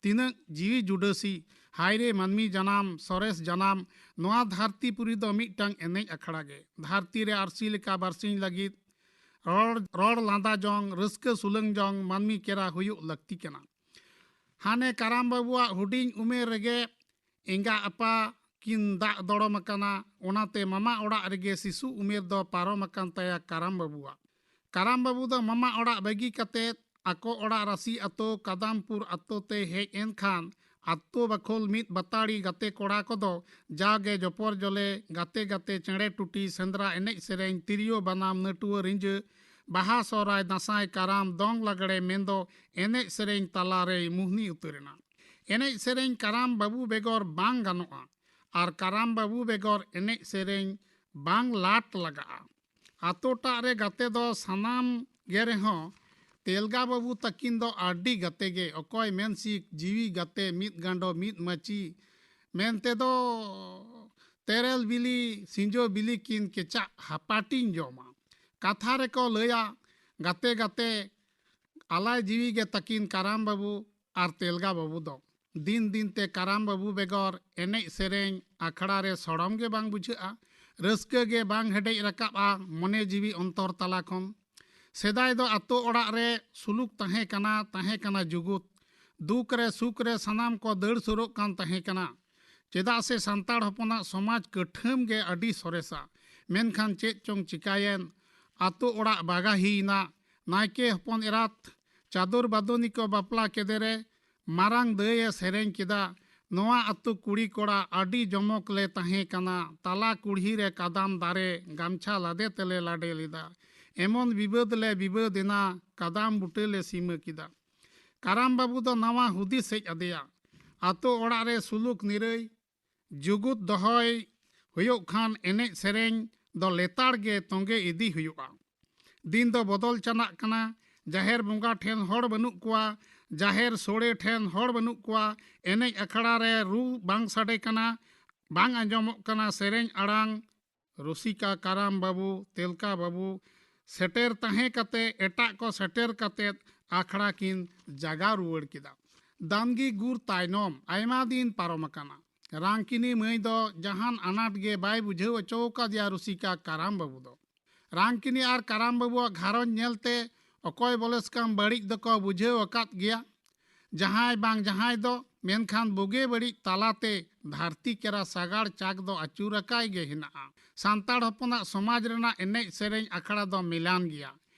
ᱛᱤᱱᱟᱹᱜ ᱡᱤᱣᱤ ᱡᱩᱰᱟᱹᱥᱤ᱾ ᱦᱟᱭᱨᱮ ᱢᱟᱹᱱᱢᱤ ᱡᱟᱱᱟᱢ, ᱥᱚᱨᱮᱥ ᱡᱟᱱᱟᱢ, ᱱᱚᱣᱟ ᱫᱷᱟᱹᱨᱛᱤ ᱯᱩᱨᱤ ᱫᱚ ᱢᱤᱫᱴᱟᱝ ᱮᱱᱮᱡ ᱟᱠᱷᱲᱟ ᱜᱮ᱾ ᱫᱷᱟᱹᱨᱛᱤ ᱨᱮ ᱟᱹᱨᱥᱤ ᱞᱮᱠᱟ ᱵᱟᱨᱥᱤᱧ ᱞᱟᱹᱜᱤᱫ ᱨᱚᱲ, ᱨᱚᱲ ᱞᱟᱸᱫᱟ ᱡᱚᱝ, ᱨᱟᱹᱥᱠᱟᱹ ᱥᱩᱞᱟᱹᱝ ᱡᱚᱝ ᱢᱟᱹᱱᱢᱤ ᱠᱮᱨᱟ ᱦᱩᱭᱩᱜ ᱞᱟᱹᱠᱛᱤ ᱠᱟᱱᱟ᱾ ᱦᱟᱱᱮ ᱠᱟᱨᱟᱢ ᱵᱟᱹᱵᱩᱣᱟᱜ ᱦᱩᱰᱤᱧ ᱩᱢᱮᱨ ᱨᱮᱜᱮ ᱮᱸᱜᱟ ᱟᱯᱟ ᱠᱤᱱ ᱫᱟᱜ ᱫᱚᱲᱚᱢ ᱟᱠᱟᱱᱟ, ᱚᱱᱟᱛᱮ ᱢᱟᱢᱟ ᱚᱲᱟᱜ ᱨᱮᱜᱮ ᱥᱤᱥᱩ ᱩᱢᱮᱨ ᱫᱚ ᱯᱟᱨᱚᱢ ᱟᱠᱟᱱ ᱛᱟᱭᱟ ᱠᱟᱨᱟᱢ ᱵᱟᱹᱵᱩᱣᱟᱜ᱾ ᱠᱟᱨᱟᱢ ᱵᱟᱹᱵᱩ ᱫᱚ ᱢᱟᱢᱟ ᱚᱲᱟᱜ ᱵᱟᱹᱜᱤ ᱠᱟᱛᱮ ᱟᱠᱚ ᱚᱲᱟᱜ ᱨᱟᱹᱥᱤ ᱟᱛᱳ ᱠᱟᱫᱟᱢᱯᱩᱨ ᱟᱛᱳ ᱛᱮ ᱦᱮᱡ ᱮᱱ ᱠᱷᱟᱱ, ᱟᱛᱳ ᱵᱟᱠᱷᱳᱞ ᱢᱤᱫ ᱵᱟᱛᱟᱲᱤ ᱜᱟᱛᱮ ᱠᱚᱲᱟ ᱠᱚᱫᱚ ᱡᱟᱣᱜᱮ ᱡᱚᱯᱚᱨ ᱡᱚᱞᱮ ᱜᱟᱛᱮ ᱜᱟᱛᱮ ᱪᱮᱬᱮ ᱴᱩᱴᱤ, ᱥᱮᱸᱫᱽᱨᱟ, ᱮᱱᱮᱡ ᱥᱮᱨᱮᱧ, ᱛᱤᱨᱭᱳ ᱵᱟᱱᱟᱢ, ᱱᱟᱹᱴᱩᱣᱟᱹ ᱨᱤᱸᱡᱟᱹ, ᱵᱟᱦᱟ ᱥᱚᱦᱨᱟᱭ, ᱫᱟᱸᱥᱟᱭ, ᱠᱟᱨᱟᱢ, ᱫᱚᱝ, ᱞᱟᱜᱽᱲᱮ ᱢᱮᱱᱫᱚ ᱮᱱᱮᱡ ᱥᱮᱨᱮᱧ ᱛᱟᱞᱟᱨᱮᱭ ᱢᱩᱦᱱᱤ ᱩᱛᱟᱹᱨ ᱮᱱᱟ᱾ ᱮᱱᱮᱡ ᱥᱮᱨᱮᱧ ᱠᱟᱨᱟᱢ ᱵᱟᱹᱵᱩ ᱵᱮᱜᱚᱨ ᱵᱟᱝ ᱜᱟᱱᱚᱜᱼᱟ, ᱟᱨ ᱠᱟᱨᱟᱢ ᱵᱟᱹᱵᱩ ᱵᱮᱜᱚᱨ ᱮᱱᱮᱡ ᱥᱮᱨᱮᱧ ᱵᱟᱝ ᱞᱟᱴ ᱞᱟᱜᱟᱜᱼᱟ᱾ ᱟᱛᱳ ᱴᱟᱜ ᱨᱮ ᱜᱟᱛᱮ ᱫᱚ ᱥᱟᱱᱟᱢ ᱜᱮ ᱨᱮᱦᱚᱸ, ᱛᱮᱞᱜᱟ ᱵᱟᱹᱵᱩ ᱛᱟᱹᱠᱤᱱ ᱫᱚ ᱟᱹᱰᱤ ᱜᱟᱛᱮ ᱜᱮ, ᱚᱠᱚᱭ ᱢᱮᱱ ᱥᱤᱠ, ᱡᱤᱣᱤ ᱜᱟᱛᱮ, ᱢᱤᱫ ᱜᱟᱸᱰᱚ ᱢᱤᱫ ᱢᱟᱹᱪᱤ ᱢᱮᱱᱛᱮ ᱫᱚ ᱛᱮᱨᱮᱞ ᱵᱤᱞᱤ ᱥᱤᱸᱡᱚ ᱵᱤᱞᱤ ᱠᱤᱱ ᱠᱮᱪᱟᱜ ᱦᱟᱯᱟᱴᱤᱧ ᱡᱚᱢᱟ᱾ ᱠᱟᱛᱷᱟ ᱨᱮᱠᱚ ᱞᱟᱹᱭᱟ, ᱜᱟᱛᱮ ᱜᱟᱛᱮ ᱟᱞᱟᱭ ᱡᱤᱣᱤ ᱜᱮ ᱛᱟᱹᱠᱤᱱ ᱠᱟᱨᱟᱢ ᱵᱟᱹᱵᱩ ᱟᱨ ᱛᱮᱞᱜᱟ ᱵᱟᱹᱵᱩ ᱫᱚ᱾ ᱫᱤᱱ ᱫᱤᱱ ᱛᱮ ᱠᱟᱨᱟᱢ ᱵᱟᱹᱵᱩ ᱵᱮᱜᱚᱨ ᱮᱱᱮᱡ ᱥᱮᱨᱮᱧ ᱟᱠᱷᱲᱟ ᱨᱮ ᱥᱚᱲᱚᱢ ᱜᱮ ᱵᱟᱝ ᱵᱩᱡᱷᱟᱹᱜᱼᱟ, ᱨᱟᱹᱥᱠᱟᱹ ᱜᱮ ᱵᱟᱝ ᱦᱮᱰᱮᱡ ᱨᱟᱠᱟᱵᱼᱟ ᱢᱚᱱᱮ ᱡᱤᱣᱤ ᱚᱱᱛᱚᱨ ᱛᱟᱞᱟ ᱠᱷᱚᱱ᱾ ᱥᱮᱫᱟᱭ ᱫᱚ ᱟᱛᱳ ᱚᱲᱟᱜ ᱨᱮ ᱥᱩᱞᱩᱠ ᱛᱟᱦᱮᱸ ᱠᱟᱱᱟ, ᱛᱟᱦᱮᱸ ᱠᱟᱱᱟ ᱡᱩᱜᱩᱫ᱾ ᱫᱩᱠ ᱨᱮ ᱥᱩᱠ ᱨᱮ ᱥᱟᱱᱟᱢ ᱠᱚ ᱫᱟᱹᱲ ᱥᱩᱨᱚᱜ ᱠᱟᱱ ᱛᱟᱦᱮᱸ ᱠᱟᱱᱟ᱾ ᱪᱮᱫᱟᱜ ᱥᱮ ᱥᱟᱱᱛᱟᱲ ᱦᱚᱯᱚᱱᱟᱜ ᱥᱚᱢᱟᱡᱽ ᱠᱟᱹᱴᱷᱟᱹᱢ ᱜᱮ ᱟᱹᱰᱤ ᱥᱚᱨᱮᱥᱟ᱾ ᱢᱮᱱᱠᱷᱟᱱ ᱪᱮᱫ ᱪᱚᱝ ᱪᱤᱠᱟᱭᱮᱱ, ᱟᱛᱳ ᱚᱲᱟᱜ ᱵᱟᱜᱟᱦᱤᱭᱮᱱᱟ᱾ ᱱᱟᱭᱠᱮ ᱦᱚᱯᱚᱱ ᱮᱨᱟᱛ ᱪᱟᱫᱚᱨ ᱵᱟᱫᱚᱱᱤ ᱠᱚ ᱵᱟᱯᱞᱟ ᱠᱮᱫᱮ ᱨᱮ ᱢᱟᱨᱟᱝ ᱫᱟᱹᱭᱮ ᱥᱮᱨᱮᱧ ᱠᱮᱫᱟ, ᱱᱚᱣᱟ ᱟᱛᱳ ᱠᱩᱲᱤ ᱠᱚᱲᱟ ᱟᱹᱰᱤ ᱡᱚᱢᱚᱠ ᱞᱮ ᱛᱟᱦᱮᱸ ᱠᱟᱱᱟ, ᱛᱟᱞᱟ ᱠᱩᱞᱦᱤ ᱨᱮ ᱠᱟᱫᱟᱢ ᱫᱟᱨᱮ ᱜᱟᱢᱪᱷᱟ ᱞᱟᱫᱮ ᱛᱮᱞᱮ ᱞᱟᱰᱮ ᱞᱮᱫᱟ᱾ ᱮᱢᱚᱱ ᱵᱤᱵᱟᱹᱫ ᱞᱮ ᱵᱤᱵᱟᱹᱫ ᱮᱱᱟ, ᱠᱟᱫᱟᱢ ᱵᱩᱴᱟᱹ ᱞᱮ ᱥᱤᱢᱟᱹ ᱠᱮᱫᱟ᱾ ᱠᱟᱨᱟᱢ ᱵᱟᱹᱵᱩ ᱫᱚ ᱱᱟᱣᱟ ᱦᱩᱫᱤᱥ ᱦᱮᱡ ᱟᱫᱮᱭᱟ, ᱟᱛᱳ ᱚᱲᱟᱜ ᱨᱮ ᱥᱩᱞᱩᱠ ᱱᱤᱨᱟᱹᱭ ᱡᱩᱜᱩᱫ ᱫᱚᱦᱚᱭ ᱦᱩᱭᱩᱜ ᱠᱷᱟᱱ ᱮᱱᱮᱡ ᱥᱮᱨᱮᱧ ᱫᱚ ᱞᱮᱛᱟᱲ ᱜᱮ ᱛᱚᱸᱜᱮ ᱤᱫᱤ ᱦᱩᱭᱩᱜᱼᱟ᱾ ᱫᱤᱱ ᱫᱚ ᱵᱚᱫᱚᱞ ᱪᱟᱞᱟᱜ ᱠᱟᱱᱟ᱾ ᱡᱟᱦᱮᱨ ᱵᱚᱸᱜᱟ ᱴᱷᱮᱱ ᱦᱚᱲ ᱵᱟᱹᱱᱩᱜ ᱠᱚᱣᱟ, ᱡᱟᱦᱮᱨ ᱥᱳᱲᱮ ᱴᱷᱮᱱ ᱦᱚᱲ ᱵᱟᱹᱱᱩᱜ ᱠᱚᱣᱟ, ᱮᱱᱮᱡ ᱟᱠᱷᱲᱟ ᱨᱮ ᱨᱩ ᱵᱟᱝ ᱥᱟᱰᱮ ᱠᱟᱱᱟ, ᱵᱟᱝ ᱟᱸᱡᱚᱢᱚᱜ ᱠᱟᱱᱟ ᱥᱮᱨᱮᱧ ᱟᱲᱟᱝ᱾ ᱨᱩᱥᱤᱠᱟ ᱠᱟᱨᱟᱢ ᱵᱟᱹᱵᱩ, ᱛᱮᱞᱠᱟ ᱵᱟᱹᱵᱩ ᱥᱮᱴᱮᱨ ᱛᱟᱦᱮᱸ ᱠᱟᱛᱮ ᱮᱴᱟᱜ ᱠᱚ ᱥᱮᱴᱮᱨ ᱠᱟᱛᱮ ᱟᱠᱷᱲᱟ ᱠᱤᱱ ᱡᱟᱜᱟᱣ ᱨᱩᱣᱟᱹᱲ ᱠᱮᱫᱟ᱾ ᱫᱟᱱᱜᱤ ᱜᱩᱨ ᱛᱟᱭᱱᱚᱢ ᱟᱭᱢᱟ ᱫᱤᱱ ᱯᱟᱨᱚᱢ ᱟᱠᱟᱱᱟ᱾ ᱨᱟᱝᱠᱤᱱᱤ ᱢᱟᱹᱭ ᱫᱚ ᱡᱟᱦᱟᱱ ᱟᱱᱟᱴ ᱜᱮ ᱵᱟᱭ ᱵᱩᱡᱷᱟᱹᱣ ᱦᱚᱪᱚ ᱟᱠᱟᱫᱮᱭᱟ ᱨᱩᱥᱤᱠᱟ ᱠᱟᱨᱟᱢ ᱵᱟᱹᱵᱩ ᱫᱚ᱾ ᱨᱟᱝᱠᱤᱱᱤ ᱟᱨ ᱠᱟᱨᱟᱢ ᱵᱟᱹᱵᱩᱣᱟᱜ ᱜᱷᱟᱨᱚᱸᱡᱽ ᱧᱮᱞᱛᱮ ᱚᱠᱚᱭ ᱵᱚᱞᱮ ᱥᱟᱠᱟᱢ ᱵᱟᱹᱲᱤᱡ ᱫᱚᱠᱚ ᱵᱩᱡᱷᱟᱹᱣ ᱟᱠᱟᱫ ᱜᱮᱭᱟ, ᱡᱟᱦᱟᱸᱭ ᱵᱟᱝ ᱡᱟᱦᱟᱸᱭ ᱫᱚ᱾ ᱢᱮᱱᱠᱷᱟᱱ ᱵᱩᱜᱤ ᱵᱟᱹᱲᱤᱡ ᱛᱟᱞᱟᱛᱮ ᱫᱷᱟᱹᱨᱛᱤ ᱠᱮᱨᱟ ᱥᱟᱜᱟᱲ ᱪᱟᱠ ᱫᱚ ᱟᱹᱪᱩᱨ ᱟᱠᱟᱭ ᱜᱮ ᱦᱮᱱᱟᱜᱼᱟ᱾ ᱥᱟᱱᱛᱟᱲ ᱦᱚᱯᱚᱱᱟᱜ ᱥᱚᱢᱟᱡᱽ ᱨᱮᱱᱟᱜ ᱮᱱᱮᱡ ᱥᱮᱨᱮᱧ ᱟᱠᱷᱲᱟ ᱫᱚ ᱢᱮᱞᱟᱱ ᱜᱮᱭᱟ,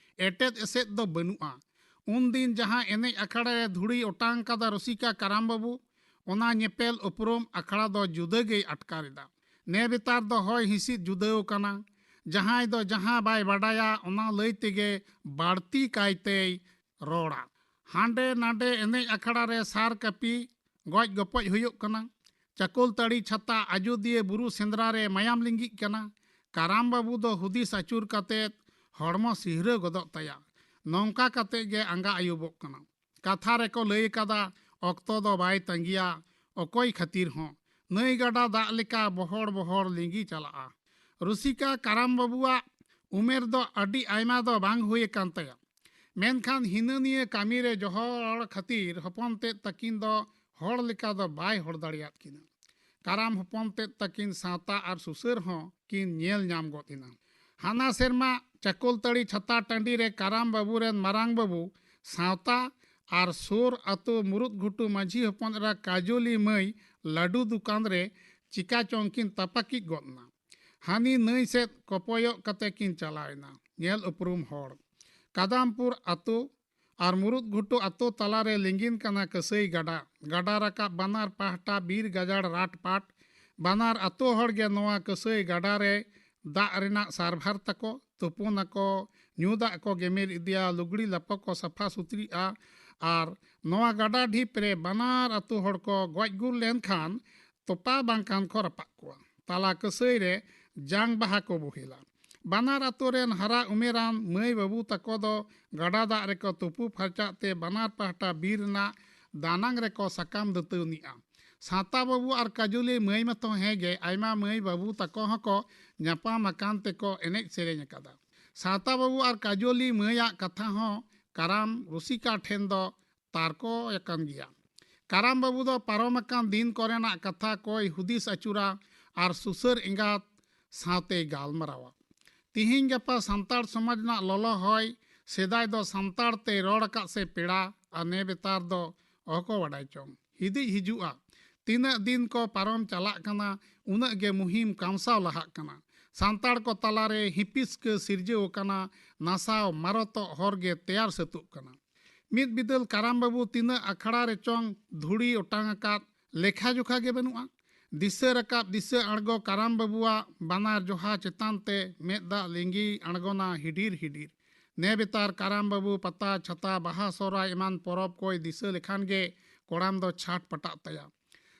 ᱮᱴᱮᱫ ᱮᱥᱮᱫ ᱫᱚ ᱵᱟᱹᱱᱩᱜᱼᱟ᱾ ᱩᱱᱫᱤᱱ ᱡᱟᱦᱟᱸ ᱮᱱᱮᱡ ᱟᱠᱷᱲᱟ ᱨᱮ ᱫᱷᱩᱲᱤ ᱚᱴᱟᱝ ᱠᱟᱫᱟ ᱨᱩᱥᱤᱠᱟ ᱠᱟᱨᱟᱢ ᱵᱟᱹᱵᱩ, ᱚᱱᱟ ᱧᱮᱯᱮᱞ ᱩᱯᱨᱩᱢ ᱟᱠᱷᱲᱟ ᱫᱚ ᱡᱩᱫᱟᱹ ᱜᱮᱭ ᱟᱴᱠᱟᱨ ᱮᱫᱟ᱾ ᱱᱮ ᱵᱮᱛᱟᱨ ᱫᱚ ᱦᱚᱭ ᱦᱤᱸᱥᱤᱫ ᱡᱩᱫᱟᱹᱣ ᱠᱟᱱᱟ᱾ ᱡᱟᱦᱟᱸᱭ ᱫᱚ ᱡᱟᱦᱟᱸ ᱵᱟᱭ ᱵᱟᱰᱟᱭᱟ ᱚᱱᱟ ᱞᱟᱹᱭ ᱛᱮᱜᱮ ᱵᱟᱹᱲᱛᱤ ᱠᱟᱭᱛᱮᱭ ᱨᱚᱲᱟ᱾ ᱦᱟᱸᱰᱮ ᱱᱟᱰᱮ ᱮᱱᱮᱡ ᱟᱠᱷᱲᱟ ᱨᱮ ᱥᱟᱨ ᱠᱟᱹᱯᱤ ᱜᱚᱡ ᱜᱚᱯᱚᱡ ᱦᱩᱭᱩᱜ ᱠᱟᱱᱟ᱾ ᱪᱟᱠᱚᱞᱛᱟᱹᱲᱤ ᱪᱷᱟᱛᱟ ᱟᱡᱳᱫᱤᱭᱟᱹ ᱵᱩᱨᱩ ᱥᱮᱸᱫᱽᱨᱟ ᱨᱮ ᱢᱟᱭᱟᱢ ᱞᱤᱸᱜᱤᱜ ᱠᱟᱱᱟ᱾ ᱠᱟᱨᱟᱢ ᱵᱟᱹᱵᱩ ᱫᱚ ᱦᱩᱫᱤᱥ ᱟᱹᱪᱩᱨ ᱠᱟᱛᱮ ᱦᱚᱲᱢᱚ ᱥᱤᱦᱨᱟᱹ ᱜᱚᱫᱚᱜ ᱛᱟᱭᱟ᱾ ᱱᱚᱝᱠᱟ ᱠᱟᱛᱮ ᱜᱮ ᱟᱸᱜᱟ ᱟᱹᱭᱩᱵᱚᱜ ᱠᱟᱱᱟ᱾ ᱠᱟᱛᱷᱟ ᱨᱮᱠᱚ ᱞᱟᱹᱭ ᱟᱠᱟᱫᱟ, ᱚᱠᱛᱚ ᱫᱚ ᱵᱟᱭ ᱛᱟᱸᱜᱤᱭᱟ, ᱚᱠᱚᱭ ᱠᱷᱟᱹᱛᱤᱨ ᱦᱚᱸ᱾ ᱱᱟᱹᱭ ᱜᱟᱰᱟ ᱫᱟᱜ ᱞᱮᱠᱟ ᱵᱚᱦᱚᱲ ᱵᱚᱦᱚᱲ ᱞᱤᱸᱜᱤ ᱪᱟᱞᱟᱜᱼᱟ᱾ ᱨᱩᱥᱤᱠᱟ ᱠᱟᱨᱟᱢ ᱵᱟᱹᱵᱩᱣᱟᱜ ᱩᱢᱮᱨ ᱫᱚ ᱟᱹᱰᱤ ᱟᱭᱢᱟ ᱫᱚ ᱵᱟᱝ ᱦᱩᱭ ᱟᱠᱟᱱ ᱛᱟᱭᱟ, ᱢᱮᱱᱠᱷᱟᱱ ᱦᱤᱱᱟᱹ ᱱᱤᱭᱟᱹ ᱠᱟᱹᱢᱤ ᱨᱮ ᱡᱚᱦᱚᱲ ᱠᱷᱟᱹᱛᱤᱨ ᱦᱚᱯᱚᱱ ᱛᱮᱫ ᱛᱟᱹᱠᱤᱱ ᱫᱚ ᱦᱚᱲ ᱞᱮᱠᱟ ᱫᱚ ᱵᱟᱭ ᱦᱚᱲ ᱫᱟᱲᱮᱭᱟᱫ ᱠᱤᱱᱟ᱾ ᱠᱟᱨᱟᱢ ᱦᱚᱯᱚᱱ ᱛᱮᱫ ᱛᱟᱹᱠᱤᱱ ᱥᱟᱶᱛᱟ ᱟᱨ ᱥᱩᱥᱟᱹᱨ ᱦᱚᱸ ᱠᱤᱱ ᱧᱮᱞ ᱧᱟᱢ ᱜᱚᱫ ᱮᱱᱟ᱾ ᱦᱟᱱᱟ ᱥᱮᱨᱢᱟ ᱪᱟᱠᱚᱞᱛᱟᱹᱲᱤ ᱪᱷᱟᱛᱟ ᱴᱟᱺᱰᱤ ᱨᱮ ᱠᱟᱨᱟᱢ ᱵᱟᱹᱵᱩ ᱨᱮᱱ ᱢᱟᱨᱟᱝ ᱵᱟᱹᱵᱩ ᱥᱟᱶᱛᱟ ᱟᱨ ᱥᱩᱨ ᱟᱹᱛᱩ ᱢᱩᱨᱩᱫ ᱜᱷᱩᱴᱩ ᱢᱟᱹᱡᱷᱤ ᱦᱚᱯᱚᱱ ᱮᱨᱟ ᱠᱟᱡᱚᱞᱤ ᱢᱟᱹᱭ ᱞᱟᱹᱰᱩ ᱫᱚᱠᱟᱱ ᱨᱮ ᱪᱤᱠᱟ ᱪᱚᱝ ᱠᱤᱱ ᱛᱟᱯᱟᱠᱤᱡ ᱜᱚᱫ ᱮᱱᱟ᱾ ᱦᱟᱹᱱᱤ ᱱᱟᱹᱭ ᱥᱮᱫ ᱠᱚᱯᱚᱭᱚᱜ ᱠᱟᱛᱮ ᱠᱤᱱ ᱪᱟᱞᱟᱣ ᱮᱱᱟ᱾ ᱧᱮᱞ ᱩᱯᱨᱩᱢ ᱦᱚᱲ᱾ ᱠᱟᱫᱟᱢᱯᱩᱨ ᱟᱹᱛᱩ ᱟᱨ ᱢᱩᱨᱩᱫ ᱜᱷᱩᱴᱩ ᱟᱹᱛᱩ ᱛᱟᱞᱟᱨᱮ ᱞᱤᱸᱜᱤᱱ ᱠᱟᱱᱟ ᱠᱟᱹᱥᱟᱹᱭ ᱜᱟᱰᱟ᱾ ᱜᱟᱰᱟ ᱨᱟᱠᱟᱵ ᱵᱟᱱᱟᱨ ᱯᱟᱦᱴᱟ ᱵᱤᱨ ᱜᱟᱡᱟᱲ ᱨᱟᱴ ᱯᱟᱴ᱾ ᱵᱟᱱᱟᱨ ᱟᱹᱛᱩ ᱦᱚᱲ ᱜᱮ ᱱᱚᱣᱟ ᱠᱟᱹᱥᱟᱹᱭ ᱜᱟᱰᱟ ᱨᱮ ᱫᱟᱜ ᱨᱮᱱᱟᱜ ᱥᱟᱨᱵᱷᱟᱨ ᱛᱟᱠᱚ, ᱛᱩᱯᱩᱱ ᱟᱠᱚ, ᱧᱩ ᱫᱟᱜ ᱠᱚ ᱜᱮᱢᱮᱨ ᱤᱫᱤᱭᱟ, ᱞᱩᱜᱽᱲᱤ ᱞᱟᱯᱚ ᱠᱚ ᱥᱟᱯᱷᱟ ᱥᱩᱛᱨᱤᱜᱼᱟ᱾ ᱟᱨ ᱱᱚᱣᱟ ᱜᱟᱰᱟ ᱰᱷᱤᱯ ᱨᱮ ᱵᱟᱱᱟᱨ ᱟᱹᱛᱩ ᱦᱚᱲ ᱠᱚ ᱜᱚᱡ ᱜᱩᱨ ᱞᱮᱱᱠᱷᱟᱱ ᱛᱚᱯᱟ ᱵᱟᱝᱠᱷᱟᱱ ᱠᱚ ᱨᱟᱯᱟᱜ ᱠᱚᱣᱟ᱾ ᱛᱟᱞᱟ ᱠᱟᱹᱥᱟᱹᱭ ᱨᱮ ᱡᱟᱝ ᱵᱟᱦᱟ ᱠᱚ ᱵᱳᱦᱮᱞᱟ᱾ ᱵᱟᱱᱟᱨ ᱟᱛᱳ ᱨᱮᱱ ᱦᱟᱨᱟ ᱩᱢᱮᱨᱟᱱ ᱢᱟᱹᱭ ᱵᱟᱹᱵᱩ ᱛᱟᱠᱚ ᱫᱚ ᱜᱟᱰᱟ ᱫᱟᱜ ᱨᱮᱠᱚ ᱛᱩᱯᱩ ᱯᱷᱟᱨᱪᱟᱜ ᱛᱮ ᱵᱟᱱᱟᱨ ᱯᱟᱦᱴᱟ ᱵᱤᱨ ᱨᱮᱱᱟᱜ ᱫᱟᱱᱟᱝ ᱨᱮᱠᱚ ᱥᱟᱠᱟᱢ ᱫᱟᱹᱛᱟᱹᱣᱱᱤᱜᱼᱟ᱾ ᱥᱟᱶᱛᱟ ᱵᱟᱹᱵᱩ ᱟᱨ ᱠᱟᱡᱚᱞᱤ ᱢᱟᱹᱭ ᱢᱟᱛᱚ ᱦᱮᱸ ᱜᱮ, ᱟᱭᱢᱟ ᱢᱟᱹᱭ ᱵᱟᱹᱵᱩ ᱛᱟᱠᱚ ᱦᱚᱸᱠᱚ ᱧᱟᱯᱟᱢ ᱟᱠᱟᱱ ᱛᱮᱠᱚ ᱮᱱᱮᱡ ᱥᱮᱨᱮᱧ ᱟᱠᱟᱫᱟ᱾ ᱥᱟᱶᱛᱟ ᱵᱟᱹᱵᱩ ᱟᱨ ᱠᱟᱡᱚᱞᱤ ᱢᱟᱹᱭᱟᱜ ᱠᱟᱛᱷᱟ ᱦᱚᱸ ᱠᱟᱨᱟᱢ ᱨᱩᱥᱤᱠᱟ ᱴᱷᱮᱱ ᱫᱚ ᱛᱟᱨᱠᱚ ᱟᱠᱟᱱ ᱜᱮᱭᱟ᱾ ᱠᱟᱨᱟᱢ ᱵᱟᱹᱵᱩ ᱫᱚ ᱯᱟᱨᱚᱢ ᱟᱠᱟᱱ ᱫᱤᱱ ᱠᱚᱨᱮᱱᱟᱜ ᱠᱟᱛᱷᱟ ᱠᱚᱭ ᱦᱩᱫᱤᱥ ᱟᱹᱪᱩᱨᱟ ᱟᱨ ᱥᱩᱥᱟᱹᱨ ᱮᱸᱜᱟᱛ ᱥᱟᱶᱛᱮᱭ ᱜᱟᱞᱢᱟᱨᱟᱣᱟ᱾ ᱛᱤᱦᱤᱧ ᱜᱟᱯᱟ ᱥᱟᱱᱛᱟᱲ ᱥᱚᱢᱟᱡᱽ ᱨᱮᱱᱟᱜ ᱞᱚᱞᱚ ᱦᱚᱭ, ᱥᱮᱫᱟᱭ ᱫᱚ ᱥᱟᱱᱛᱟᱲ ᱛᱮᱭ ᱨᱚᱲ ᱟᱠᱟᱫ ᱥᱮ ᱯᱮᱲᱟ, ᱟᱨ ᱱᱮ ᱵᱮᱛᱟᱨ ᱫᱚ ᱚᱦᱚ ᱠᱚ ᱵᱟᱰᱟᱭ ᱪᱚᱝ᱾ ᱦᱤᱫᱤᱡ ᱦᱤᱡᱩᱜᱼᱟ᱾ ᱛᱤᱱᱟᱹᱜ ᱫᱤᱱ ᱠᱚ ᱯᱟᱨᱚᱢ ᱪᱟᱞᱟᱜ ᱠᱟᱱᱟ, ᱩᱱᱟᱹᱜ ᱜᱮ ᱢᱩᱦᱤᱢ ᱠᱟᱢᱥᱟᱣ ᱞᱟᱦᱟᱜ ᱠᱟᱱᱟ᱾ ᱥᱟᱱᱛᱟᱲ ᱠᱚ ᱛᱟᱞᱟᱨᱮ ᱦᱤᱸᱯᱤᱥᱠᱟᱹ ᱥᱤᱨᱡᱟᱹᱣ ᱟᱠᱟᱱᱟ, ᱱᱟᱥᱟᱣ ᱢᱟᱨᱚᱛᱚᱜ ᱦᱚᱨ ᱜᱮ ᱛᱮᱭᱟᱨ ᱥᱟᱹᱛᱩᱜ ᱠᱟᱱᱟ᱾ ᱢᱤᱫ ᱵᱤᱫᱟᱹᱞ ᱠᱟᱨᱟᱢ ᱵᱟᱹᱵᱩ ᱛᱤᱱᱟᱹᱜ ᱟᱠᱷᱲᱟ ᱨᱮ ᱪᱚᱝ ᱫᱷᱩᱲᱤ ᱚᱴᱟᱝ ᱟᱠᱟᱫ, ᱞᱮᱠᱷᱟ ᱡᱚᱠᱷᱟ ᱜᱮ ᱵᱟᱹᱱᱩᱜᱼᱟ᱾ ᱫᱤᱥᱟᱹ ᱨᱟᱠᱟᱵ ᱫᱤᱥᱟᱹ ᱟᱬᱜᱚ ᱠᱟᱨᱟᱢ ᱵᱟᱹᱵᱩᱣᱟᱜ ᱵᱟᱱᱟᱨ ᱡᱚᱦᱟ ᱪᱮᱛᱟᱱ ᱛᱮ ᱢᱮᱫ ᱫᱟᱜ ᱞᱤᱸᱜᱤ ᱟᱬᱜᱚᱱᱟ ᱦᱤᱰᱤᱨ ᱦᱤᱰᱤᱨ᱾ ᱱᱮ ᱵᱮᱛᱟᱨ ᱠᱟᱨᱟᱢ ᱵᱟᱹᱵᱩ ᱯᱟᱛᱟ, ᱪᱷᱟᱛᱟ, ᱵᱟᱦᱟ, ᱥᱚᱦᱨᱟᱭ ᱮᱢᱟᱱ ᱯᱚᱨᱚᱵᱽ ᱠᱚᱭ ᱫᱤᱥᱟᱹ ᱞᱮᱠᱷᱟᱱ ᱜᱮ ᱠᱚᱲᱟᱢ ᱫᱚ ᱪᱷᱟᱴ ᱯᱟᱴᱟᱜ ᱛᱟᱭᱟ᱾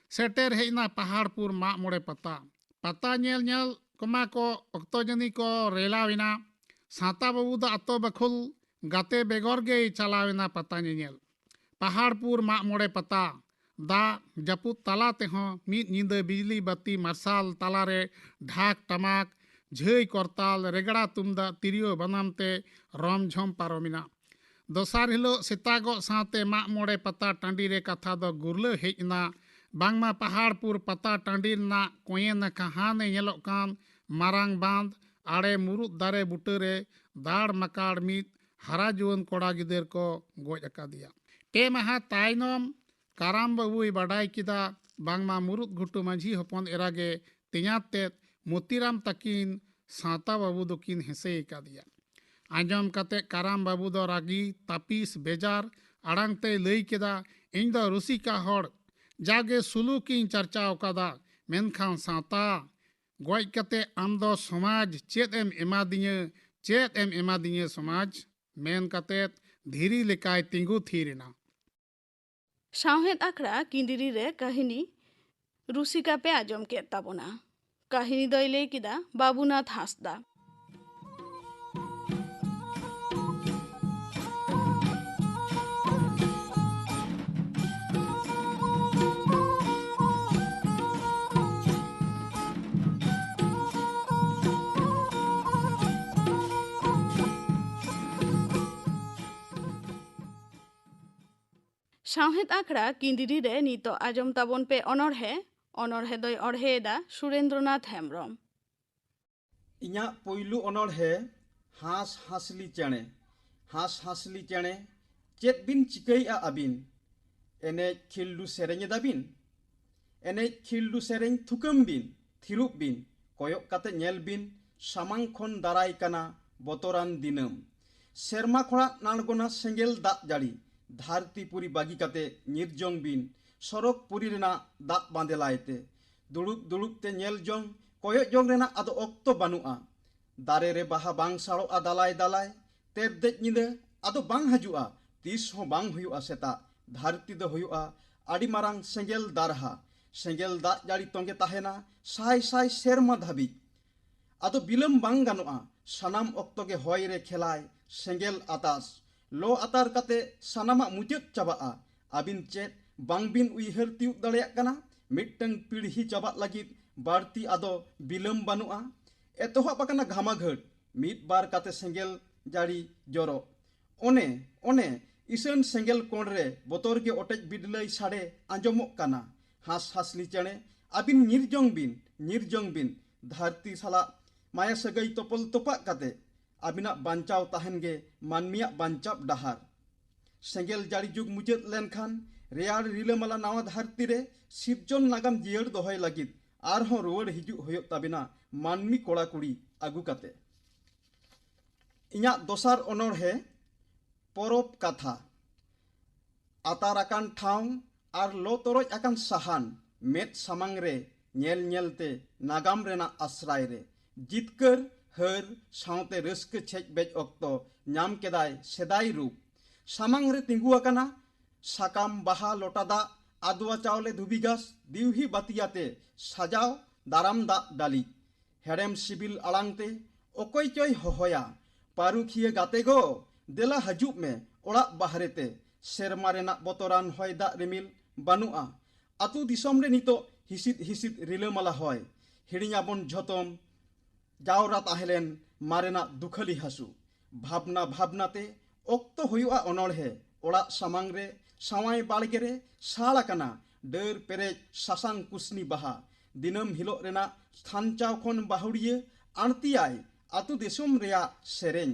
ᱥᱮᱴᱮᱨ ᱦᱮᱡ ᱮᱱᱟ ᱯᱟᱦᱟᱲᱯᱩᱨ ᱢᱟᱜ ᱢᱚᱬᱮ ᱯᱟᱛᱟ᱾ ᱯᱟᱛᱟ ᱧᱮᱞ ᱧᱮᱞ ᱠᱚᱢᱟ ᱠᱚ ᱚᱠᱛᱚ ᱡᱟᱹᱱᱤ ᱠᱚ ᱨᱮᱞᱟᱣ ᱮᱱᱟ᱾ ᱥᱟᱶᱛᱟ ᱵᱟᱹᱵᱩ ᱫᱚ ᱟᱛᱳ ᱵᱟᱠᱷᱳᱞ ᱜᱟᱛᱮ ᱵᱮᱜᱚᱨ ᱜᱮᱭ ᱪᱟᱞᱟᱣ ᱮᱱᱟ ᱯᱟᱛᱟ ᱧᱮᱧᱮᱞ᱾ ᱯᱟᱦᱟᱲᱯᱩᱨ ᱢᱟᱜ ᱢᱚᱬᱮ ᱯᱟᱛᱟ᱾ ᱫᱟᱜ ᱡᱟᱹᱯᱩᱫ ᱛᱟᱞᱟ ᱛᱮᱦᱚᱸ ᱢᱤᱫ ᱧᱤᱫᱟᱹ ᱵᱤᱡᱽᱞᱤ ᱵᱟᱹᱛᱤ ᱢᱟᱨᱥᱟᱞ ᱛᱟᱞᱟᱨᱮ ᱰᱷᱟᱠ ᱴᱟᱢᱟᱠ, ᱡᱷᱟᱹᱭ ᱠᱚᱨᱛᱟᱞ, ᱨᱮᱜᱽᱲᱟ ᱛᱩᱢᱫᱟᱜ, ᱛᱤᱨᱭᱳ ᱵᱟᱱᱟᱢ ᱛᱮ ᱨᱚᱢ ᱡᱷᱚᱢ ᱯᱟᱨᱚᱢᱮᱱᱟ᱾ ᱫᱚᱥᱟᱨ ᱦᱤᱞᱳᱜ ᱥᱮᱛᱟᱜᱚᱜ ᱥᱟᱶᱛᱮ ᱢᱟᱜ ᱢᱚᱬᱮ ᱯᱟᱛᱟ ᱴᱟᱺᱰᱤ ᱨᱮ ᱠᱟᱛᱷᱟ ᱫᱚ ᱜᱩᱨᱞᱟᱹ ᱦᱮᱡ ᱮᱱᱟ᱾ ᱵᱟᱝᱢᱟ ᱯᱟᱦᱟᱲᱯᱩᱨ ᱯᱟᱛᱟ ᱴᱟᱺᱰᱤ ᱨᱮᱱᱟᱜ ᱠᱚᱧᱮ ᱱᱟᱠᱷᱟ ᱦᱟᱱᱮ ᱧᱮᱞᱚᱜ ᱠᱟᱱ ᱢᱟᱨᱟᱝ ᱵᱟᱸᱫᱷ ᱟᱲᱮ ᱢᱩᱨᱩᱫ ᱫᱟᱨᱮ ᱵᱩᱴᱟᱹᱨᱮ ᱫᱟᱲ ᱢᱟᱠᱟᱲ ᱢᱤᱫ ᱦᱟᱨᱟ ᱡᱩᱣᱟᱹᱱ ᱠᱚᱲᱟ ᱜᱤᱫᱟᱹᱨ ᱠᱚ ᱜᱚᱡ ᱟᱠᱟᱫᱮᱭᱟ᱾ ᱯᱮ ᱢᱟᱦᱟ ᱛᱟᱭᱱᱚᱢ ᱠᱟᱨᱟᱢ ᱵᱟᱹᱵᱩᱭ ᱵᱟᱰᱟᱭ ᱠᱮᱫᱟ ᱵᱟᱝᱢᱟ ᱢᱩᱨᱩᱫ ᱜᱷᱩᱴᱩ ᱢᱟᱹᱡᱷᱤ ᱦᱚᱯᱚᱱ ᱮᱨᱟ ᱜᱮ ᱛᱮᱧᱟᱛ ᱛᱮᱫ ᱢᱚᱛᱤᱨᱟᱢ ᱛᱟᱹᱠᱤᱱ ᱥᱟᱶᱛᱟ ᱵᱟᱹᱵᱩ ᱫᱚᱠᱤᱱ ᱦᱮᱸᱥᱮ ᱟᱠᱟᱫᱮᱭᱟ᱾ ᱟᱸᱡᱚᱢ ᱠᱟᱛᱮ ᱠᱟᱨᱟᱢ ᱵᱟᱹᱵᱩ ᱫᱚ ᱨᱟᱹᱜᱤ ᱛᱟᱹᱯᱤᱥ ᱵᱮᱡᱟᱨ ᱟᱲᱟᱝ ᱛᱮᱭ ᱞᱟᱹᱭ ᱠᱮᱫᱟ, "ᱤᱧ ᱫᱚ ᱨᱩᱥᱤᱠᱟ ᱦᱚᱲ, ᱡᱟᱜᱮ ᱥᱩᱞᱩᱠᱤᱧ ᱪᱟᱨᱪᱟᱣ ᱠᱟᱫᱟ, ᱢᱮᱱᱠᱷᱟᱱ ᱥᱟᱶᱛᱟ ᱜᱚᱡ ᱠᱟᱛᱮ ᱟᱢ ᱫᱚ ᱥᱚᱢᱟᱡᱽ ᱪᱮᱫ ᱮᱢ ᱮᱢᱟᱫᱤᱧᱟᱹ, ᱪᱮᱫ ᱮᱢ ᱮᱢᱟᱫᱤᱧᱟᱹ ᱥᱚᱢᱟᱡᱽ?" ᱢᱮᱱ ᱠᱟᱛᱮ ᱫᱷᱤᱨᱤ ᱞᱮᱠᱟᱭ ᱛᱤᱸᱜᱩ ᱛᱷᱤᱨ ᱮᱱᱟ᱾ ᱥᱟᱶᱦᱮᱫ ᱟᱠᱷᱲᱟ ᱠᱤᱸᱫᱤᱨᱤ ᱨᱮ ᱠᱟᱹᱦᱱᱤ ᱨᱩᱥᱤᱠᱟ ᱯᱮ ᱟᱸᱡᱚᱢ ᱠᱮᱫ ᱛᱟᱵᱚᱱᱟ᱾ ᱠᱟᱹᱦᱱᱤ ᱫᱚᱭ ᱞᱟᱹᱭ ᱠᱮᱫᱟ ᱵᱟᱵᱩᱱᱟᱛᱷ ᱦᱟᱸᱥᱫᱟ᱾ ᱥᱟᱶᱦᱮᱫ ᱟᱠᱷᱲᱟ ᱠᱤᱸᱫᱤᱨᱤ ᱨᱮ ᱱᱤᱛᱚᱜ ᱟᱸᱡᱚᱢ ᱛᱟᱵᱚᱱ ᱯᱮ ᱚᱱᱚᱬᱦᱮ᱾ ᱚᱱᱚᱬᱦᱮ ᱫᱚᱭ ᱚᱬᱦᱮᱭᱮᱫᱟ ᱥᱩᱨᱮᱱᱫᱨᱚᱱᱟᱛᱷ ᱦᱮᱢᱵᱽᱨᱚᱢ᱾ ᱤᱧᱟᱹᱜ ᱯᱩᱭᱞᱩ ᱚᱱᱚᱬᱦᱮ, ᱦᱟᱸᱥ ᱦᱟᱸᱥᱞᱤ ᱪᱮᱬᱮ᱾ ᱦᱟᱸᱥ ᱦᱟᱸᱥᱞᱤ ᱪᱮᱬᱮ, ᱪᱮᱫ ᱵᱤᱱ ᱪᱤᱠᱟᱹᱭᱮᱫᱼᱟ ᱟᱹᱵᱤᱱ? ᱮᱱᱮᱡ ᱠᱷᱤᱞᱰᱩ ᱥᱮᱨᱮᱧ ᱮᱫᱟ ᱵᱤᱱ? ᱮᱱᱮᱡ ᱠᱷᱤᱞᱰᱩ ᱥᱮᱨᱮᱧ ᱛᱷᱩᱠᱟᱹᱢ ᱵᱤᱱ, ᱛᱷᱤᱨᱚᱜ ᱵᱤᱱ, ᱠᱚᱭᱚᱜ ᱠᱟᱛᱮ ᱧᱮᱞ ᱵᱤᱱ, ᱥᱟᱢᱟᱝ ᱠᱷᱚᱱ ᱫᱟᱨᱟᱭ ᱠᱟᱱᱟ ᱵᱚᱛᱚᱨᱟᱱ ᱫᱤᱱᱟᱹᱢ᱾ ᱥᱮᱨᱢᱟ ᱠᱷᱚᱱᱟᱜ ᱟᱬᱜᱚᱱᱟ ᱥᱮᱸᱜᱮᱞ ᱫᱟᱜ ᱡᱟᱹᱲᱤ, ᱫᱷᱟᱹᱨᱛᱤ ᱯᱩᱨᱤ ᱵᱟᱹᱜᱤ ᱠᱟᱛᱮ ᱧᱤᱨ ᱡᱚᱝ ᱵᱤᱱ, ᱥᱚᱨᱚᱜᱽ ᱯᱩᱨᱤ ᱨᱮᱱᱟᱜ ᱫᱟᱜ ᱵᱟᱸᱫᱮ ᱞᱟᱭ ᱛᱮ᱾ ᱫᱩᱲᱩᱵ ᱫᱩᱲᱩᱵ ᱛᱮ ᱧᱮᱞ ᱡᱚᱝ, ᱠᱚᱭᱚᱜ ᱡᱚᱝ ᱨᱮᱱᱟᱜ ᱟᱫᱚ ᱚᱠᱛᱚ ᱵᱟᱹᱱᱩᱜᱼᱟ᱾ ᱫᱟᱨᱮ ᱨᱮ ᱵᱟᱦᱟ ᱵᱟᱝ ᱥᱟᱲᱚᱜᱼᱟ ᱫᱟᱞᱟᱭ ᱫᱟᱞᱟᱭ, ᱛᱮᱨᱫᱮᱡ ᱧᱤᱫᱟᱹ ᱟᱫᱚ ᱵᱟᱝ ᱦᱤᱡᱩᱜᱼᱟ, ᱛᱤᱥ ᱦᱚᱸ ᱵᱟᱝ ᱦᱩᱭᱩᱜᱼᱟ ᱥᱮᱛᱟᱜ᱾ ᱫᱷᱟᱹᱨᱛᱤ ᱫᱚ ᱦᱩᱭᱩᱜᱼᱟ ᱟᱹᱰᱤ ᱢᱟᱨᱟᱝ ᱥᱮᱸᱜᱮᱞ ᱫᱟᱨᱦᱟ᱾ ᱥᱮᱸᱜᱮᱞ ᱫᱟᱜ ᱡᱟᱹᱲᱤ ᱛᱚᱸᱜᱮ ᱛᱟᱦᱮᱱᱟ ᱥᱟᱭ ᱥᱟᱭ ᱥᱮᱨᱢᱟ ᱫᱷᱟᱹᱵᱤᱡ᱾ ᱟᱫᱚ ᱵᱤᱞᱚᱢ ᱵᱟᱝ ᱜᱟᱱᱚᱜᱼᱟ, ᱥᱟᱱᱟᱢ ᱚᱠᱛᱚ ᱜᱮ ᱦᱚᱭ ᱨᱮ ᱠᱷᱮᱞᱟᱭ ᱥᱮᱸᱜᱮᱞ ᱟᱛᱟᱥ᱾ ᱞᱚ ᱟᱛᱟᱨ ᱠᱟᱛᱮ ᱥᱟᱱᱟᱢᱟᱜ ᱢᱩᱪᱟᱹᱫ ᱪᱟᱵᱟᱜᱼᱟ᱾ ᱟᱹᱵᱤᱱ ᱪᱮᱫ ᱵᱟᱝᱵᱤᱱ ᱩᱭᱦᱟᱹᱨ ᱛᱤᱭᱳᱜ ᱫᱟᱲᱮᱭᱟᱜ ᱠᱟᱱᱟ? ᱢᱤᱫᱴᱟᱝ ᱯᱤᱲᱦᱤ ᱪᱟᱵᱟᱜ ᱞᱟᱹᱜᱤᱫ ᱵᱟᱹᱲᱛᱤ ᱟᱫᱚ ᱵᱤᱞᱚᱢ ᱵᱟᱹᱱᱩᱜᱼᱟ᱾ ᱮᱛᱚᱦᱚᱵ ᱟᱠᱟᱱᱟ ᱜᱷᱟᱢᱟᱜᱷᱟᱹᱴ, ᱢᱤᱫ ᱵᱟᱨ ᱠᱟᱛᱮ ᱥᱮᱸᱜᱮᱞ ᱡᱟᱹᱲᱤ ᱡᱚᱨᱚᱜ᱾ ᱚᱱᱮ, ᱚᱱᱮ ᱤᱥᱟᱹᱱ ᱥᱮᱸᱜᱮᱞ ᱠᱚᱬ ᱨᱮ ᱵᱚᱛᱚᱨ ᱜᱮ ᱚᱴᱮᱡ ᱵᱤᱰᱞᱟᱹᱭ ᱥᱟᱰᱮ ᱟᱸᱡᱚᱢᱚᱜ ᱠᱟᱱᱟ᱾ ᱦᱟᱸᱥ ᱦᱟᱸᱥᱞᱤ ᱪᱮᱬᱮ, ᱟᱹᱵᱤᱱ ᱧᱤᱨ ᱡᱚᱝ ᱵᱤᱱ, ᱧᱤᱨ ᱡᱚᱝ ᱵᱤᱱ᱾ ᱫᱷᱟᱹᱨᱛᱤ ᱥᱟᱞᱟᱜ ᱢᱟᱭᱟ ᱥᱟᱹᱜᱟᱹᱭ ᱛᱚᱯᱚᱞ ᱛᱚᱯᱟᱜ ᱠᱟᱛᱮ ᱟᱹᱵᱤᱱᱟᱜ ᱵᱟᱧᱪᱟᱣ ᱛᱟᱦᱮᱱ ᱜᱮ ᱢᱟᱹᱱᱢᱤᱭᱟᱜ ᱵᱟᱧᱪᱟᱣ ᱰᱟᱦᱟᱨ᱾ ᱥᱮᱸᱜᱮᱞ ᱡᱟᱹᱲᱤ ᱡᱩᱜᱽ ᱢᱩᱪᱟᱹᱫ ᱞᱮᱱᱠᱷᱟᱱ ᱨᱮᱭᱟᱲ ᱨᱤᱞᱟᱹᱢᱟᱞᱟ ᱱᱟᱣᱟ ᱫᱷᱟᱹᱨᱛᱤ ᱨᱮ ᱥᱤᱨᱡᱚᱱ ᱱᱟᱜᱟᱢ ᱡᱤᱭᱟᱹᱲ ᱫᱚᱦᱚᱭ ᱞᱟᱹᱜᱤᱫ ᱟᱨᱦᱚᱸ ᱨᱩᱣᱟᱹᱲ ᱦᱤᱡᱩᱜ ᱦᱩᱭᱩᱜ ᱛᱟᱵᱤᱱᱟ ᱢᱟᱹᱱᱢᱤ ᱠᱚᱲᱟ ᱠᱩᱲᱤ ᱟᱹᱜᱩ ᱠᱟᱛᱮ᱾ ᱤᱧᱟᱜ ᱫᱚᱥᱟᱨ ᱚᱱᱚᱬᱦᱮ, ᱯᱚᱨᱚᱵᱽ ᱠᱟᱛᱷᱟ᱾ ᱟᱛᱟᱨ ᱟᱠᱟᱱ ᱴᱷᱟᱶ ᱟᱨ ᱞᱚ ᱛᱚᱨᱚᱡ ᱟᱠᱟᱱ ᱥᱟᱦᱟᱱ ᱢᱮᱫ ᱥᱟᱢᱟᱝ ᱨᱮ ᱧᱮᱞ ᱧᱮᱞᱛᱮ ᱱᱟᱜᱟᱢ ᱨᱮᱱᱟᱜ ᱟᱥᱨᱟᱭ ᱨᱮ ᱡᱤᱛᱠᱟᱹᱨ ᱦᱟᱹᱨ ᱥᱟᱶᱛᱮ ᱨᱟᱹᱥᱠᱟᱹ ᱪᱷᱮᱡ ᱵᱮᱡ ᱚᱠᱛᱚ ᱧᱟᱢ ᱠᱮᱫᱟᱭ ᱥᱮᱫᱟᱭ ᱨᱩᱯ᱾ ᱥᱟᱢᱟᱝ ᱨᱮ ᱛᱤᱸᱜᱩ ᱟᱠᱟᱱᱟ ᱥᱟᱠᱟᱢ, ᱵᱟᱦᱟ, ᱞᱚᱴᱟ ᱫᱟᱜ, ᱟᱫᱣᱟ ᱪᱟᱣᱞᱮ, ᱫᱷᱩᱵᱤ ᱜᱷᱟᱥ, ᱫᱤᱣᱦᱤ ᱵᱟᱹᱛᱤᱭᱟᱛᱮ ᱥᱟᱡᱟᱣ ᱫᱟᱨᱟᱢ ᱫᱟᱜ ᱰᱟᱹᱞᱤᱡ᱾ ᱦᱮᱲᱮᱢ ᱥᱤᱵᱤᱞ ᱟᱲᱟᱝ ᱛᱮ ᱚᱠᱚᱭ ᱪᱚᱭ ᱦᱚᱦᱚᱭᱟ, "ᱯᱟᱹᱨᱩᱠᱷᱤᱭᱟᱹ ᱜᱟᱛᱮ ᱜᱚ, ᱫᱮᱞᱟ ᱦᱟᱡᱩᱜ ᱢᱮ ᱚᱲᱟᱜ ᱵᱟᱦᱨᱮ ᱛᱮ᱾" ᱥᱮᱨᱢᱟ ᱨᱮᱱᱟᱜ ᱵᱚᱛᱚᱨᱟᱱ ᱦᱚᱭ ᱫᱟᱜ ᱨᱤᱢᱤᱞ ᱵᱟᱹᱱᱩᱜᱼᱟ᱾ ᱟᱹᱛᱩ ᱫᱤᱥᱚᱢ ᱨᱮ ᱱᱤᱛᱚᱜ ᱦᱤᱥᱤᱫ ᱦᱤᱥᱤᱫ ᱨᱤᱞᱟᱹᱢᱟᱞᱟ ᱦᱚᱭ᱾ ᱦᱤᱲᱤᱧᱟᱵᱚᱱ ᱡᱷᱚᱛᱚᱢ ᱡᱟᱣᱨᱟ ᱛᱟᱦᱮᱸ ᱞᱮᱱ ᱢᱟᱨᱮᱱᱟᱜ ᱫᱩᱠᱷᱟᱹᱞᱤ ᱦᱟᱹᱥᱩ᱾ ᱵᱷᱟᱵᱽᱱᱟ ᱵᱷᱟᱵᱽᱱᱟ ᱛᱮ ᱚᱠᱛᱚ ᱦᱩᱭᱩᱜᱼᱟ ᱚᱱᱚᱬᱦᱮ᱾ ᱚᱲᱟᱜ ᱥᱟᱢᱟᱝ ᱨᱮ ᱥᱟᱶᱟᱭ ᱵᱟᱲᱜᱮ ᱨᱮ ᱥᱟᱲ ᱟᱠᱟᱱᱟ ᱰᱟᱹᱨ ᱯᱮᱨᱮᱡ ᱥᱟᱥᱟᱝ ᱠᱩᱥᱱᱤ ᱵᱟᱦᱟ᱾ ᱫᱤᱱᱟᱹᱢ ᱦᱤᱞᱳᱜ ᱨᱮᱱᱟᱜ ᱥᱟᱧᱪᱟᱣ ᱠᱷᱚᱱ ᱵᱟᱹᱦᱩᱲᱤᱭᱟᱹ ᱟᱬᱛᱤᱭᱟᱭ ᱟᱹᱛᱩ ᱫᱤᱥᱚᱢ ᱨᱮᱭᱟᱜ ᱥᱮᱨᱮᱧ᱾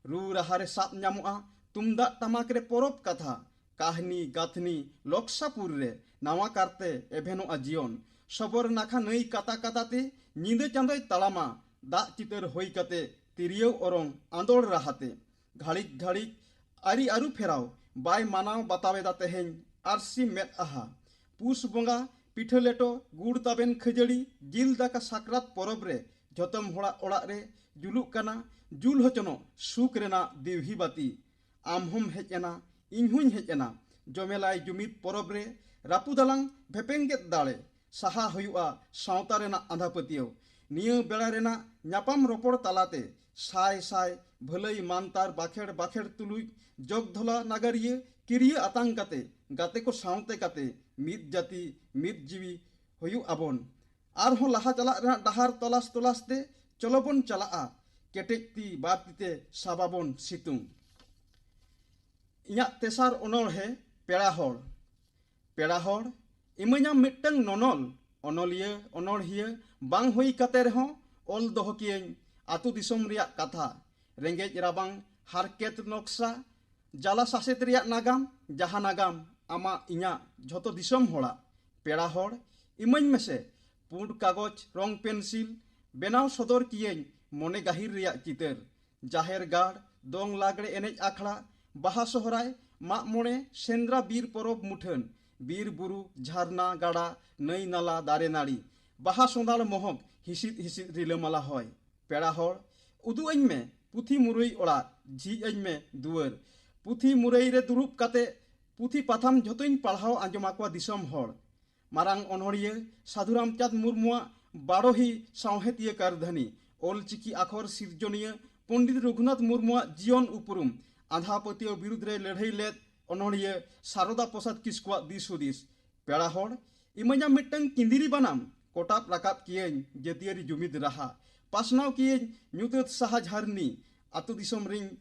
ᱨᱩ ᱨᱟᱦᱟ ᱨᱮ ᱥᱟᱵ ᱧᱟᱢᱚᱜᱼᱟ ᱛᱩᱢᱫᱟᱜ ᱴᱟᱢᱟᱠ ᱨᱮ ᱯᱚᱨᱚᱵᱽ ᱠᱟᱛᱷᱟ᱾ ᱠᱟᱹᱦᱱᱤ ᱜᱟᱹᱛᱷᱱᱤ ᱞᱚᱠᱥᱟᱯᱩᱨ ᱨᱮ ᱱᱟᱣᱟ ᱠᱟᱨᱛᱮ ᱮᱵᱷᱮᱱᱚᱜᱼᱟ ᱡᱤᱭᱚᱱ᱾ ᱥᱚᱵᱚᱨ ᱱᱟᱠᱷᱟ ᱱᱟᱹᱭ ᱠᱟᱛᱟ ᱠᱟᱛᱟ ᱛᱮ ᱧᱤᱫᱟᱹ ᱪᱟᱸᱫᱚᱭ ᱛᱟᱲᱟᱢᱟ᱾ ᱫᱟᱜ ᱪᱤᱛᱟᱹᱨ ᱦᱩᱭ ᱠᱟᱛᱮ ᱛᱤᱨᱭᱟᱹᱣ ᱚᱨᱚᱝ ᱟᱸᱫᱚᱲ ᱨᱟᱦᱟᱛᱮ᱾ ᱜᱷᱟᱹᱲᱤᱠ ᱜᱷᱟᱹᱲᱤᱠ ᱟᱹᱨᱤ ᱟᱹᱨᱩ ᱯᱷᱮᱨᱟᱣ ᱵᱟᱭ ᱢᱟᱱᱟᱣ ᱵᱟᱛᱟᱣ ᱮᱫᱟ ᱛᱮᱦᱮᱧ ᱟᱨᱥᱤ ᱢᱮᱫ ᱟᱦᱟ᱾ ᱯᱩᱥ ᱵᱚᱸᱜᱟ ᱯᱤᱴᱷᱟᱹ ᱞᱮᱴᱚ ᱜᱩᱲ ᱛᱟᱵᱮᱱ ᱠᱷᱟᱹᱡᱟᱹᱲᱤ ᱡᱤᱞ ᱫᱟᱠᱟ ᱥᱟᱠᱨᱟᱛ ᱯᱚᱨᱚᱵᱽ ᱨᱮ ᱡᱷᱚᱛᱚᱢ ᱦᱚᱲᱟᱜ ᱚᱲᱟᱜ ᱨᱮ ᱡᱩᱞᱩᱜ ᱠᱟᱱᱟ ᱡᱩᱞ ᱦᱚᱪᱚᱱᱚᱜ ᱥᱩᱠ ᱨᱮᱱᱟᱜ ᱫᱤᱣᱦᱤ ᱵᱟᱹᱛᱤ᱾ ᱟᱢ ᱦᱚᱸᱢ ᱦᱮᱡ ᱮᱱᱟ, ᱤᱧ ᱦᱚᱸᱧ ᱦᱮᱡ ᱮᱱᱟ᱾ ᱡᱚᱢᱮᱞᱟᱭ ᱡᱩᱢᱤᱫ ᱯᱚᱨᱚᱵᱽ ᱨᱮ ᱨᱟᱹᱯᱩᱫᱟᱞᱟᱝ ᱵᱷᱮᱯᱮᱝᱜᱮᱫ ᱫᱟᱲᱮ᱾ ᱥᱟᱦᱟ ᱦᱩᱭᱩᱜᱼᱟ ᱥᱟᱶᱛᱟ ᱨᱮᱱᱟᱜ ᱟᱸᱫᱷᱟ ᱯᱟᱹᱛᱭᱟᱹᱣ᱾ ᱱᱤᱭᱟᱹ ᱵᱮᱲᱟ ᱨᱮᱱᱟᱜ ᱧᱟᱯᱟᱢ ᱨᱚᱯᱚᱲ ᱛᱟᱞᱟᱛᱮ ᱥᱟᱭ ᱥᱟᱭ ᱵᱷᱟᱹᱞᱟᱹᱭ ᱢᱟᱱᱛᱟᱨ ᱵᱟᱠᱷᱮᱲ ᱵᱟᱠᱷᱮᱲ ᱛᱩᱞᱩᱡ ᱡᱚᱜᱽᱫᱷᱚᱞᱟ ᱱᱟᱜᱟᱨᱤᱭᱟᱹ ᱠᱤᱨᱤᱭᱟᱹ ᱟᱛᱟᱝ ᱠᱟᱛᱮ ᱜᱟᱛᱮ ᱠᱚ ᱥᱟᱶᱛᱮ ᱠᱟᱛᱮ ᱢᱤᱫ ᱡᱟᱹᱛᱤ ᱢᱤᱫ ᱡᱤᱣᱤ ᱦᱩᱭᱩᱜ ᱟᱵᱚᱱ᱾ ᱟᱨᱦᱚᱸ ᱞᱟᱦᱟ ᱪᱟᱞᱟᱜ ᱨᱮᱱᱟᱜ ᱰᱟᱦᱟᱨ ᱛᱚᱞᱟᱥ ᱛᱚᱞᱟᱥ ᱛᱮ ᱪᱚᱞᱚ ᱵᱚᱱ ᱪᱟᱞᱟᱜᱼᱟ, ᱠᱮᱴᱮᱡ ᱛᱤ ᱵᱟᱨ ᱛᱤ ᱛᱮ ᱥᱟᱵᱟᱵᱚᱱ ᱥᱤᱛᱩᱝ᱾ ᱤᱧᱟᱹᱜ ᱛᱮᱥᱟᱨ ᱚᱱᱚᱬᱦᱮ, ᱯᱮᱲᱟ ᱦᱚᱲ᱾ ᱯᱮᱲᱟ ᱦᱚᱲ, ᱤᱢᱟᱹᱧᱟᱢ ᱢᱤᱫᱴᱟᱝ ᱱᱚᱱᱚᱞ, ᱚᱱᱚᱞᱤᱭᱟᱹ ᱚᱱᱚᱬᱦᱤᱭᱟᱹ ᱵᱟᱝ ᱦᱩᱭ ᱠᱟᱛᱮ ᱨᱮᱦᱚᱸ ᱚᱞ ᱫᱚᱦᱚ ᱠᱤᱭᱟᱹᱧ ᱟᱹᱛᱩ ᱫᱤᱥᱚᱢ ᱨᱮᱭᱟᱜ ᱠᱟᱛᱷᱟ, ᱨᱮᱸᱜᱮᱡ ᱨᱟᱵᱟᱝ, ᱦᱟᱨᱠᱮᱛ ᱱᱚᱠᱥᱟ, ᱡᱟᱞᱟ ᱥᱟᱥᱮᱛ ᱨᱮᱭᱟᱜ ᱱᱟᱜᱟᱢ, ᱡᱟᱦᱟᱸ ᱱᱟᱜᱟᱢ ᱟᱢᱟᱜ ᱤᱧᱟᱹᱜ ᱡᱷᱚᱛᱚ ᱫᱤᱥᱚᱢ ᱦᱚᱲᱟᱜ᱾ ᱯᱮᱲᱟ ᱦᱚᱲ, ᱤᱢᱟᱹᱧ ᱢᱮᱥᱮ ᱯᱩᱸᱰ ᱠᱟᱜᱚᱡᱽ, ᱨᱚᱝ ᱯᱮᱱᱥᱤᱞ, ᱵᱮᱱᱟᱣ ᱥᱚᱫᱚᱨ ᱠᱤᱭᱟᱹᱧ ᱢᱚᱱᱮ ᱜᱟᱹᱦᱤᱨ ᱨᱮᱭᱟᱜ ᱪᱤᱛᱟᱹᱨ᱾ ᱡᱟᱦᱮᱨ ᱜᱟᱲ, ᱫᱚᱝ ᱞᱟᱜᱽᱲᱮ ᱮᱱᱮᱡ ᱟᱠᱷᱲᱟ, ᱵᱟᱦᱟ ᱥᱚᱦᱨᱟᱭ, ᱢᱟᱜ ᱢᱚᱬᱮ, ᱥᱮᱸᱫᱽᱨᱟ, ᱵᱤᱨ ᱯᱚᱨᱚᱵᱽ ᱢᱩᱴᱷᱟᱹᱱ, ᱵᱤᱨ ᱵᱩᱨᱩ, ᱡᱷᱟᱨᱱᱟ, ᱜᱟᱰᱟ, ᱱᱟᱹᱭ ᱱᱟᱞᱟ, ᱫᱟᱨᱮ ᱱᱟᱹᱲᱤ, ᱵᱟᱦᱟ ᱥᱚᱸᱫᱷᱟᱲ ᱢᱚᱦᱚᱠ ᱦᱤᱥᱤᱫ ᱦᱤᱥᱤᱫ ᱨᱤᱞᱟᱹᱢᱟᱞᱟ ᱦᱚᱭ᱾ ᱯᱮᱲᱟ ᱦᱚᱲ, ᱩᱫᱩᱜ ᱟᱹᱧ ᱢᱮ ᱯᱩᱛᱷᱤ ᱢᱩᱨᱟᱹᱭ ᱚᱲᱟᱜ, ᱡᱷᱤᱡ ᱟᱹᱧ ᱢᱮ ᱫᱩᱣᱟᱹᱨ᱾ ᱯᱩᱛᱷᱤ ᱢᱩᱨᱟᱹᱭ ᱨᱮ ᱫᱩᱲᱩᱵ ᱠᱟᱛᱮ ᱯᱩᱛᱷᱤ ᱯᱟᱛᱷᱟᱢ ᱡᱷᱚᱛᱚᱧ ᱯᱟᱲᱦᱟᱣ ᱟᱸᱡᱚᱢ ᱟᱠᱚᱣᱟ ᱫᱤᱥᱚᱢ ᱦᱚᱲ᱾ ᱢᱟᱨᱟᱝ ᱚᱱᱚᱬᱦᱤᱭᱟᱹ ᱥᱟᱹᱫᱷᱩ ᱨᱟᱢᱪᱟᱸᱫᱽ ᱢᱩᱨᱢᱩᱣᱟᱜ ᱵᱟᱰᱚᱦᱤ ᱥᱟᱶᱦᱮᱫᱤᱭᱟᱹ ᱠᱟᱹᱨᱫᱷᱟᱹᱱᱤ, ᱚᱞᱪᱤᱠᱤ ᱟᱠᱷᱚᱨ ᱥᱤᱨᱡᱚᱱᱤᱭᱟᱹ ᱯᱚᱱᱰᱤᱛ ᱨᱚᱜᱷᱩᱱᱟᱛᱷ ᱢᱩᱨᱢᱩᱣᱟᱜ ᱡᱤᱭᱚᱱ ᱩᱯᱨᱩᱢ, ᱟᱸᱫᱷᱟ ᱯᱟᱹᱛᱭᱟᱹᱣ ᱵᱤᱨᱩᱫᱽ ᱨᱮ ᱞᱟᱹᱲᱦᱟᱹᱭ ᱞᱮᱫ ᱚᱱᱚᱬᱦᱤᱭᱟᱹ ᱥᱟᱨᱚᱫᱟ ᱯᱨᱚᱥᱟᱫᱽ ᱠᱤᱥᱠᱩᱣᱟᱜ ᱫᱤᱥ ᱦᱩᱫᱤᱥ᱾ ᱯᱮᱲᱟ ᱦᱚᱲ, ᱤᱢᱟᱹᱧᱟᱢ ᱢᱤᱫᱴᱟᱝ ᱠᱤᱸᱫᱤᱨᱤ ᱵᱟᱱᱟᱢ, ᱠᱚᱴᱟᱵ ᱨᱟᱠᱟᱵ ᱠᱤᱭᱟᱹᱧ ᱡᱟᱹᱛᱤᱭᱟᱹᱨᱤ ᱡᱩᱢᱤᱫ ᱨᱟᱦᱟ, ᱯᱟᱥᱱᱟᱣ ᱠᱤᱭᱟᱹᱧ ᱧᱩᱛᱟᱹᱛ ᱥᱟᱦᱟ ᱡᱷᱟᱨᱱᱤ, ᱟᱹᱛᱩ ᱫᱤᱥᱚᱢ ᱨᱤᱧ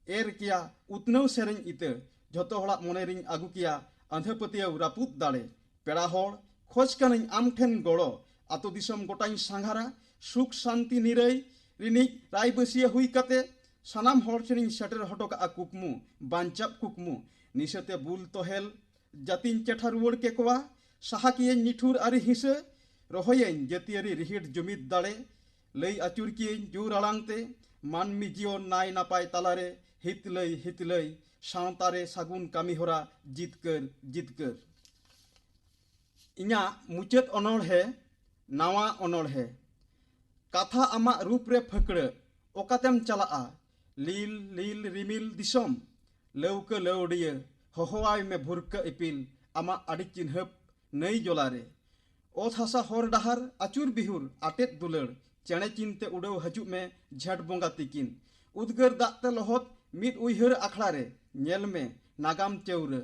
ᱮᱨ ᱠᱮᱭᱟ ᱩᱛᱱᱟᱹᱣ ᱥᱮᱨᱮᱧ ᱤᱛᱟᱹ, ᱡᱷᱚᱛᱚ ᱦᱚᱲᱟᱜ ᱢᱚᱱᱮ ᱨᱤᱧ ᱟᱹᱜᱩ ᱠᱮᱭᱟ ᱟᱸᱫᱷᱟ ᱯᱟᱹᱛᱭᱟᱹᱣ ᱨᱟᱹᱯᱩᱫ ᱫᱟᱲᱮ᱾ ᱯᱮᱲᱟ ᱦᱚᱲ, ᱠᱷᱚᱡᱽ ᱠᱟᱹᱱᱟᱹᱧ ᱟᱢ ᱴᱷᱮᱱ ᱜᱚᱲᱚ, ᱟᱹᱛᱩ ᱫᱤᱥᱚᱢ ᱜᱚᱴᱟᱧ ᱥᱟᱸᱜᱷᱟᱨᱟ, ᱥᱩᱠ ᱥᱟᱱᱛᱤ ᱱᱤᱨᱟᱹᱭ ᱨᱤᱱᱤᱡ ᱨᱟᱭᱵᱟᱹᱥᱤᱭᱟᱹ ᱦᱩᱭ ᱠᱟᱛᱮ ᱥᱟᱱᱟᱢ ᱦᱚᱲ ᱴᱷᱮᱱᱤᱧ ᱥᱮᱴᱮᱨ ᱦᱚᱴᱚ ᱠᱟᱜᱼᱟ ᱠᱩᱠᱢᱩ, ᱵᱟᱧᱪᱟᱣ ᱠᱩᱠᱢᱩ, ᱱᱤᱥᱟᱹᱛᱮ ᱵᱩᱞ ᱛᱚᱦᱮᱞ ᱡᱟᱹᱛᱤᱧ ᱪᱮᱴᱷᱟ ᱨᱩᱣᱟᱹᱲ ᱠᱮᱠᱚᱣᱟ, ᱥᱟᱦᱟ ᱠᱤᱭᱟᱹᱧ ᱱᱤᱴᱷᱩᱨ ᱟᱹᱨᱤ ᱦᱤᱸᱥᱟᱹ, ᱨᱚᱦᱚᱭᱟᱹᱧ ᱡᱟᱹᱛᱤᱭᱟᱹᱨᱤ ᱨᱤᱦᱤᱲ ᱡᱩᱢᱤᱫ ᱫᱟᱲᱮ, ᱞᱟᱹᱭ ᱟᱹᱪᱩᱨ ᱠᱤᱭᱟᱹᱧ ᱡᱳᱨ ᱟᱲᱟᱝ ᱛᱮ, ᱢᱟᱹᱱᱢᱤ ᱡᱤᱭᱚᱱ ᱱᱟᱭ ᱱᱟᱯᱟᱭ ᱛᱟᱞᱟᱨᱮ ᱦᱤᱛᱞᱟᱹᱭ ᱦᱤᱛᱞᱟᱹᱭ, ᱥᱟᱶᱛᱟ ᱨᱮ ᱥᱟᱹᱜᱩᱱ ᱠᱟᱹᱢᱤ ᱦᱚᱨᱟ ᱡᱤᱛᱠᱟᱹᱨ ᱡᱤᱛᱠᱟᱹᱨ᱾ ᱤᱧᱟᱹᱜ ᱢᱩᱪᱟᱹᱫ ᱚᱱᱚᱬᱦᱮ, ᱱᱟᱣᱟ ᱚᱱᱚᱬᱦᱮ᱾ ᱠᱟᱛᱷᱟ ᱟᱢᱟᱜ ᱨᱩᱯ ᱨᱮ ᱯᱷᱟᱹᱠᱲᱟᱹᱜ, ᱚᱠᱟᱛᱮᱢ ᱪᱟᱞᱟᱜᱼᱟ? ᱞᱤᱞ ᱞᱤᱞ ᱨᱤᱢᱤᱞ ᱫᱤᱥᱚᱢ, ᱞᱟᱹᱣᱠᱟᱹ ᱞᱟᱹᱣᱰᱤᱭᱟᱹ, ᱦᱚᱦᱚᱣᱟᱭ ᱢᱮ ᱵᱷᱩᱨᱠᱟᱹ ᱤᱯᱤᱞ, ᱟᱢᱟᱜ ᱟᱹᱰᱤ ᱪᱤᱱᱦᱟᱹᱯ ᱱᱟᱹᱭ ᱡᱚᱞᱟᱨᱮ᱾ ᱚᱛ ᱦᱟᱥᱟ ᱦᱚᱨ ᱰᱟᱦᱟᱨ ᱟᱹᱪᱩᱨ ᱵᱤᱦᱩᱨ ᱟᱴᱮᱫ ᱫᱩᱞᱟᱹᱲ, ᱪᱮᱬᱮ ᱪᱤᱱᱛᱮ ᱩᱰᱟᱹᱣ ᱦᱤᱡᱩᱜ ᱢᱮ ᱡᱷᱮᱸᱴ ᱵᱚᱸᱜᱟ ᱛᱤᱠᱤᱱ᱾ ᱩᱫᱽᱜᱟᱹᱨ ᱫᱟᱜ ᱛᱮ ᱞᱚᱦᱚᱫ ᱢᱤᱫ ᱩᱭᱦᱟᱹᱨ ᱟᱠᱷᱲᱟ ᱨᱮ, ᱧᱮᱞ ᱢᱮ ᱱᱟᱜᱟᱢ ᱪᱟᱹᱣᱨᱟᱹ,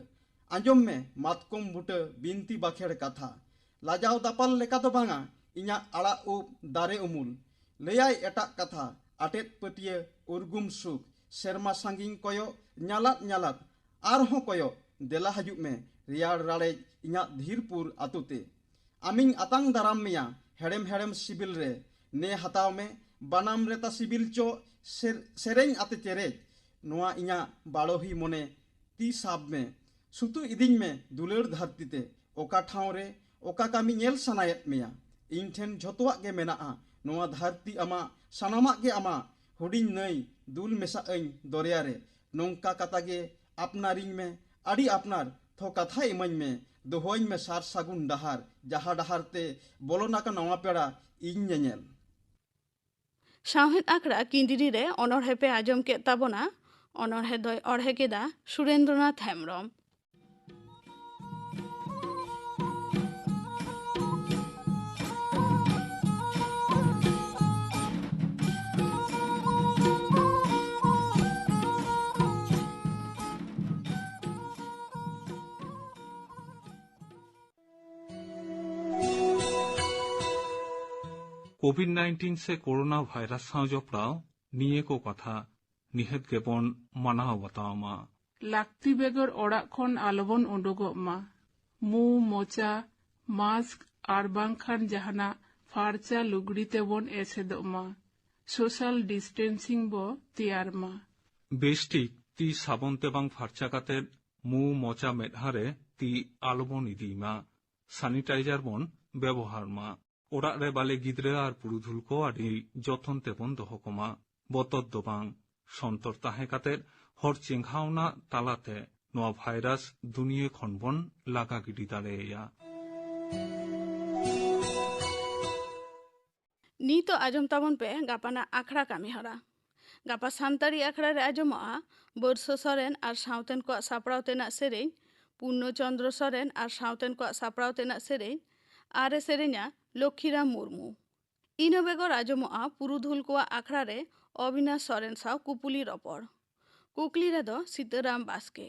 ᱟᱸᱡᱚᱢ ᱢᱮ ᱢᱟᱛᱠᱚᱢ ᱵᱩᱴᱟᱹ ᱵᱤᱱᱛᱤ ᱵᱟᱠᱷᱮᱲ ᱠᱟᱛᱷᱟ᱾ ᱞᱟᱡᱟᱣ ᱫᱟᱯᱟᱞ ᱞᱮᱠᱟ ᱫᱚ ᱵᱟᱝᱟ ᱤᱧᱟᱜ ᱟᱲᱟᱜ ᱩᱵ ᱫᱟᱨᱮ ᱩᱢᱩᱞ, ᱞᱟᱹᱭᱟᱭ ᱮᱴᱟᱜ ᱠᱟᱛᱷᱟ ᱟᱴᱮᱫ ᱯᱟᱹᱴᱭᱟᱹ ᱩᱨᱜᱩᱢ ᱥᱩᱠ᱾ ᱥᱮᱨᱢᱟ ᱥᱟᱺᱜᱤᱧ ᱠᱚᱭᱚᱜ ᱧᱟᱞᱟᱫ ᱧᱟᱞᱟᱫ, ᱟᱨᱦᱚᱸ ᱠᱚᱭᱚᱜ ᱫᱮᱞᱟ ᱦᱤᱡᱩᱜ ᱢᱮ ᱨᱮᱭᱟᱲ ᱨᱟᱲᱮᱡ ᱤᱧᱟᱜ ᱫᱷᱤᱨᱯᱩᱨ ᱟᱹᱛᱩ ᱛᱮ᱾ ᱟᱢᱤᱧ ᱟᱛᱟᱝ ᱫᱟᱨᱟᱢ ᱢᱮᱭᱟ ᱦᱮᱲᱮᱢ ᱦᱮᱲᱮᱢ ᱥᱤᱵᱤᱞ ᱨᱮ᱾ ᱱᱮ ᱦᱟᱛᱟᱣ ᱢᱮ ᱵᱟᱱᱟᱢ ᱨᱮ ᱛᱟ ᱥᱤᱵᱤᱞ ᱪᱚ ᱥᱮᱨ-, ᱥᱮᱨᱮᱧ ᱟᱛᱮ ᱪᱮᱨᱮᱡ᱾ ᱱᱚᱣᱟ ᱤᱧᱟᱜ ᱵᱟᱲᱚᱦᱤ ᱢᱚᱱᱮ ᱛᱤ ᱥᱟᱵ ᱢᱮ, ᱥᱩᱛᱩ ᱤᱫᱤᱧ ᱢᱮ ᱫᱩᱞᱟᱹᱲ ᱫᱷᱟᱹᱨᱛᱤ ᱛᱮ᱾ ᱚᱠᱟ ᱴᱷᱟᱶ ᱨᱮ ᱚᱠᱟ ᱠᱟᱹᱢᱤ ᱧᱮᱞ ᱥᱟᱱᱟᱭᱮᱫ ᱢᱮᱭᱟ, ᱤᱧ ᱴᱷᱮᱱ ᱡᱷᱚᱛᱚᱣᱟᱜ ᱜᱮ ᱢᱮᱱᱟᱜᱼᱟ᱾ ᱱᱚᱣᱟ ᱫᱷᱟᱹᱨᱛᱤ ᱟᱢᱟᱜ, ᱥᱟᱱᱟᱢᱟᱜ ᱜᱮ ᱟᱢᱟᱜ᱾ ᱦᱩᱰᱤᱧ ᱱᱟᱹᱭ ᱫᱩᱞ ᱢᱮᱥᱟᱜ ᱟᱹᱧ ᱫᱚᱨᱭᱟ ᱨᱮ᱾ ᱱᱚᱝᱠᱟ ᱠᱟᱛᱟ ᱜᱮ ᱟᱯᱱᱟᱨᱤᱧ ᱢᱮ, ᱟᱹᱰᱤ ᱟᱯᱱᱟᱨ ᱛᱷᱚ ᱠᱟᱛᱷᱟ ᱤᱢᱟᱹᱧ ᱢᱮ᱾ ᱫᱚᱦᱚᱧ ᱢᱮ ᱥᱟᱨ ᱥᱟᱹᱜᱩᱱ ᱰᱟᱦᱟᱨ, ᱡᱟᱦᱟᱸ ᱰᱟᱦᱟᱨ ᱛᱮ ᱵᱚᱞᱚᱱ ᱟᱠᱟᱱ ᱱᱟᱣᱟ ᱯᱮᱲᱟ ᱤᱧ ᱧᱮᱧᱮᱞ᱾ ᱥᱟᱶᱦᱮᱫ ᱟᱠᱷᱲᱟ ᱠᱤᱸᱫᱽᱨᱤ ᱨᱮ ᱚᱱᱚᱬᱦᱮ ᱯᱮ ᱟᱸᱡᱚᱢ ᱠᱮᱫ ᱛᱟᱵᱚᱱᱟ᱾ ᱚᱱᱚᱬᱦᱮ ᱫᱚᱭ ᱚᱬᱦᱮ ᱠᱮᱫᱟ ᱥᱩᱨᱮᱱᱫᱨᱚᱱᱟᱛᱷ ᱦᱮᱢᱵᱽᱨᱚᱢ᱾ ᱠᱳᱵᱷᱤᱰ ᱱᱟᱭᱤᱱᱴᱤᱱ ᱥᱮ ᱠᱳᱨᱳᱱᱟ ᱵᱷᱟᱭᱨᱟᱥ ᱥᱟᱶ ᱡᱚᱯᱲᱟᱣ ᱱᱤᱭᱟᱹ ᱠᱚ ᱠᱟᱛᱷᱟ ᱱᱤᱦᱟᱹᱛ ᱜᱮᱵᱚᱱ ᱢᱟᱱᱟᱣ ᱵᱟᱛᱟᱣ ᱢᱟ᱾ ᱞᱟᱹᱠᱛᱤ ᱵᱮᱜᱚᱨ ᱚᱲᱟᱜ ᱠᱷᱚᱱ ᱟᱞᱚᱵᱚᱱ ᱩᱰᱩᱠᱚᱜ ᱢᱟ᱾ ᱢᱩ, ᱢᱚᱪᱟ, ᱢᱟᱥᱠ ᱟᱨ ᱵᱟᱝᱠᱷᱟᱱ ᱡᱟᱦᱟᱱᱟᱜ ᱯᱷᱟᱨᱪᱟ ᱞᱩᱜᱽᱲᱤ ᱛᱮᱵᱚᱱ ᱮᱥᱮᱫᱚᱜ ᱢᱟ᱾ ᱥᱳᱥᱟᱞ ᱰᱤᱥᱴᱮᱱᱥᱤᱝ ᱵᱚ ᱛᱮᱭᱟᱨ ᱢᱟ᱾ ᱵᱮᱥ ᱴᱷᱤᱠ ᱛᱤ ᱥᱟᱵᱚᱱ ᱛᱮ ᱵᱟᱝ ᱯᱷᱟᱨᱪᱟ ᱠᱟᱛᱮ ᱢᱩ, ᱢᱚᱪᱟ, ᱢᱮᱫᱦᱟ ᱨᱮ ᱛᱤ ᱟᱞᱚᱵᱚᱱ ᱤᱫᱤᱭ ᱢᱟ᱾ ᱥᱟᱱᱤᱴᱟᱭᱡᱟᱨ ᱵᱚᱱ ᱵᱮᱵᱚᱦᱟᱨ ᱢᱟ᱾ ᱚᱲᱟᱜ ᱨᱮ ᱵᱟᱞᱮ ᱜᱤᱫᱽᱨᱟᱹ ᱟᱨ ᱯᱩᱨᱩᱫᱷᱩᱞ ᱠᱚ ᱟᱹᱰᱤ ᱡᱚᱛᱚᱱ ᱛᱮᱵᱚᱱ ᱫᱚᱦᱚ ᱠᱚᱢᱟ᱾ ᱵᱚᱛᱚᱨ ᱫᱚ ᱵᱟᱝ, ᱥᱚᱱᱛᱚᱨ ᱛᱟᱦᱮᱸ ᱠᱟᱛᱮ ᱦᱚᱲ ᱪᱮᱸᱜᱷᱟᱣᱱᱟ ᱛᱟᱞᱟᱛᱮ ᱱᱚᱣᱟ ᱵᱷᱟᱭᱨᱟᱥ ᱫᱩᱱᱤᱭᱟᱹ ᱠᱷᱚᱱ ᱵᱚᱱ ᱞᱟᱜᱟ ᱜᱤᱰᱤ ᱫᱟᱲᱮᱭᱟᱭᱟ᱾ ᱱᱤᱛᱚᱜ ᱟᱸᱡᱚᱢ ᱛᱟᱵᱚᱱ ᱯᱮ ᱜᱟᱯᱟᱱᱟᱜ ᱟᱠᱷᱲᱟ ᱠᱟᱹᱢᱤ ᱦᱚᱨᱟ᱾ ᱜᱟᱯᱟ ᱥᱟᱱᱛᱟᱲᱤ ᱟᱠᱷᱲᱟ ᱨᱮ ᱟᱸᱡᱚᱢᱚᱜᱼᱟ ᱵᱚᱨᱥᱚ ᱥᱚᱨᱮᱱ ᱟᱨ ᱥᱟᱶᱛᱮᱱ ᱠᱚᱣᱟᱜ ᱥᱟᱯᱲᱟᱣ ᱛᱮᱱᱟᱜ ᱥᱮᱨᱮᱧ, ᱯᱩᱨᱱᱚ ᱪᱚᱱᱫᱨᱚ ᱥᱚᱨᱮᱱ ᱟᱨ ᱥᱟᱶᱛᱮᱱ ᱠᱚᱣᱟᱜ ᱥᱟᱯᱲᱟᱣ ᱛᱮᱱᱟᱜ ᱥᱮᱨᱮᱧ, ᱟᱨ ᱮ ᱥᱮᱨᱮᱧᱟ ᱞᱚᱠᱠᱷᱤᱨᱟᱢ ᱢᱩᱨᱢᱩ᱾ ᱤᱱᱟᱹ ᱵᱮᱜᱚᱨ ᱟᱸᱡᱚᱢᱚᱜᱼᱟ ᱯᱩᱨᱩᱫᱷᱩᱞ ᱠᱚᱣᱟᱜ ᱟᱠᱷᱲᱟ ᱨᱮ ᱚᱵᱤᱱᱟᱥ ᱥᱚᱨᱮᱱ ᱥᱟᱶ ᱠᱩᱯᱩᱞᱤ ᱨᱚᱯᱚᱲ᱾ ᱠᱩᱠᱞᱤ ᱨᱮᱫᱚ ᱥᱤᱛᱟᱹᱨᱟᱢ ᱵᱟᱥᱠᱮ᱾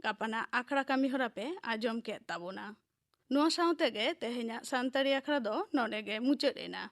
ᱜᱟᱯᱟᱱᱟᱜ ᱟᱠᱷᱲᱟ ᱠᱟᱹᱢᱤ ᱦᱚᱨᱟ ᱯᱮ ᱟᱸᱡᱚᱢ ᱠᱮᱫ ᱛᱟᱵᱚᱱᱟ᱾ ᱱᱚᱣᱟ ᱥᱟᱶ ᱛᱮᱜᱮ ᱛᱮᱦᱮᱧᱟᱜ ᱥᱟᱱᱛᱟᱲᱤ ᱟᱠᱷᱲᱟ ᱫᱚ ᱱᱚᱰᱮ ᱜᱮ ᱢᱩᱪᱟᱹᱫ ᱮᱱᱟ᱾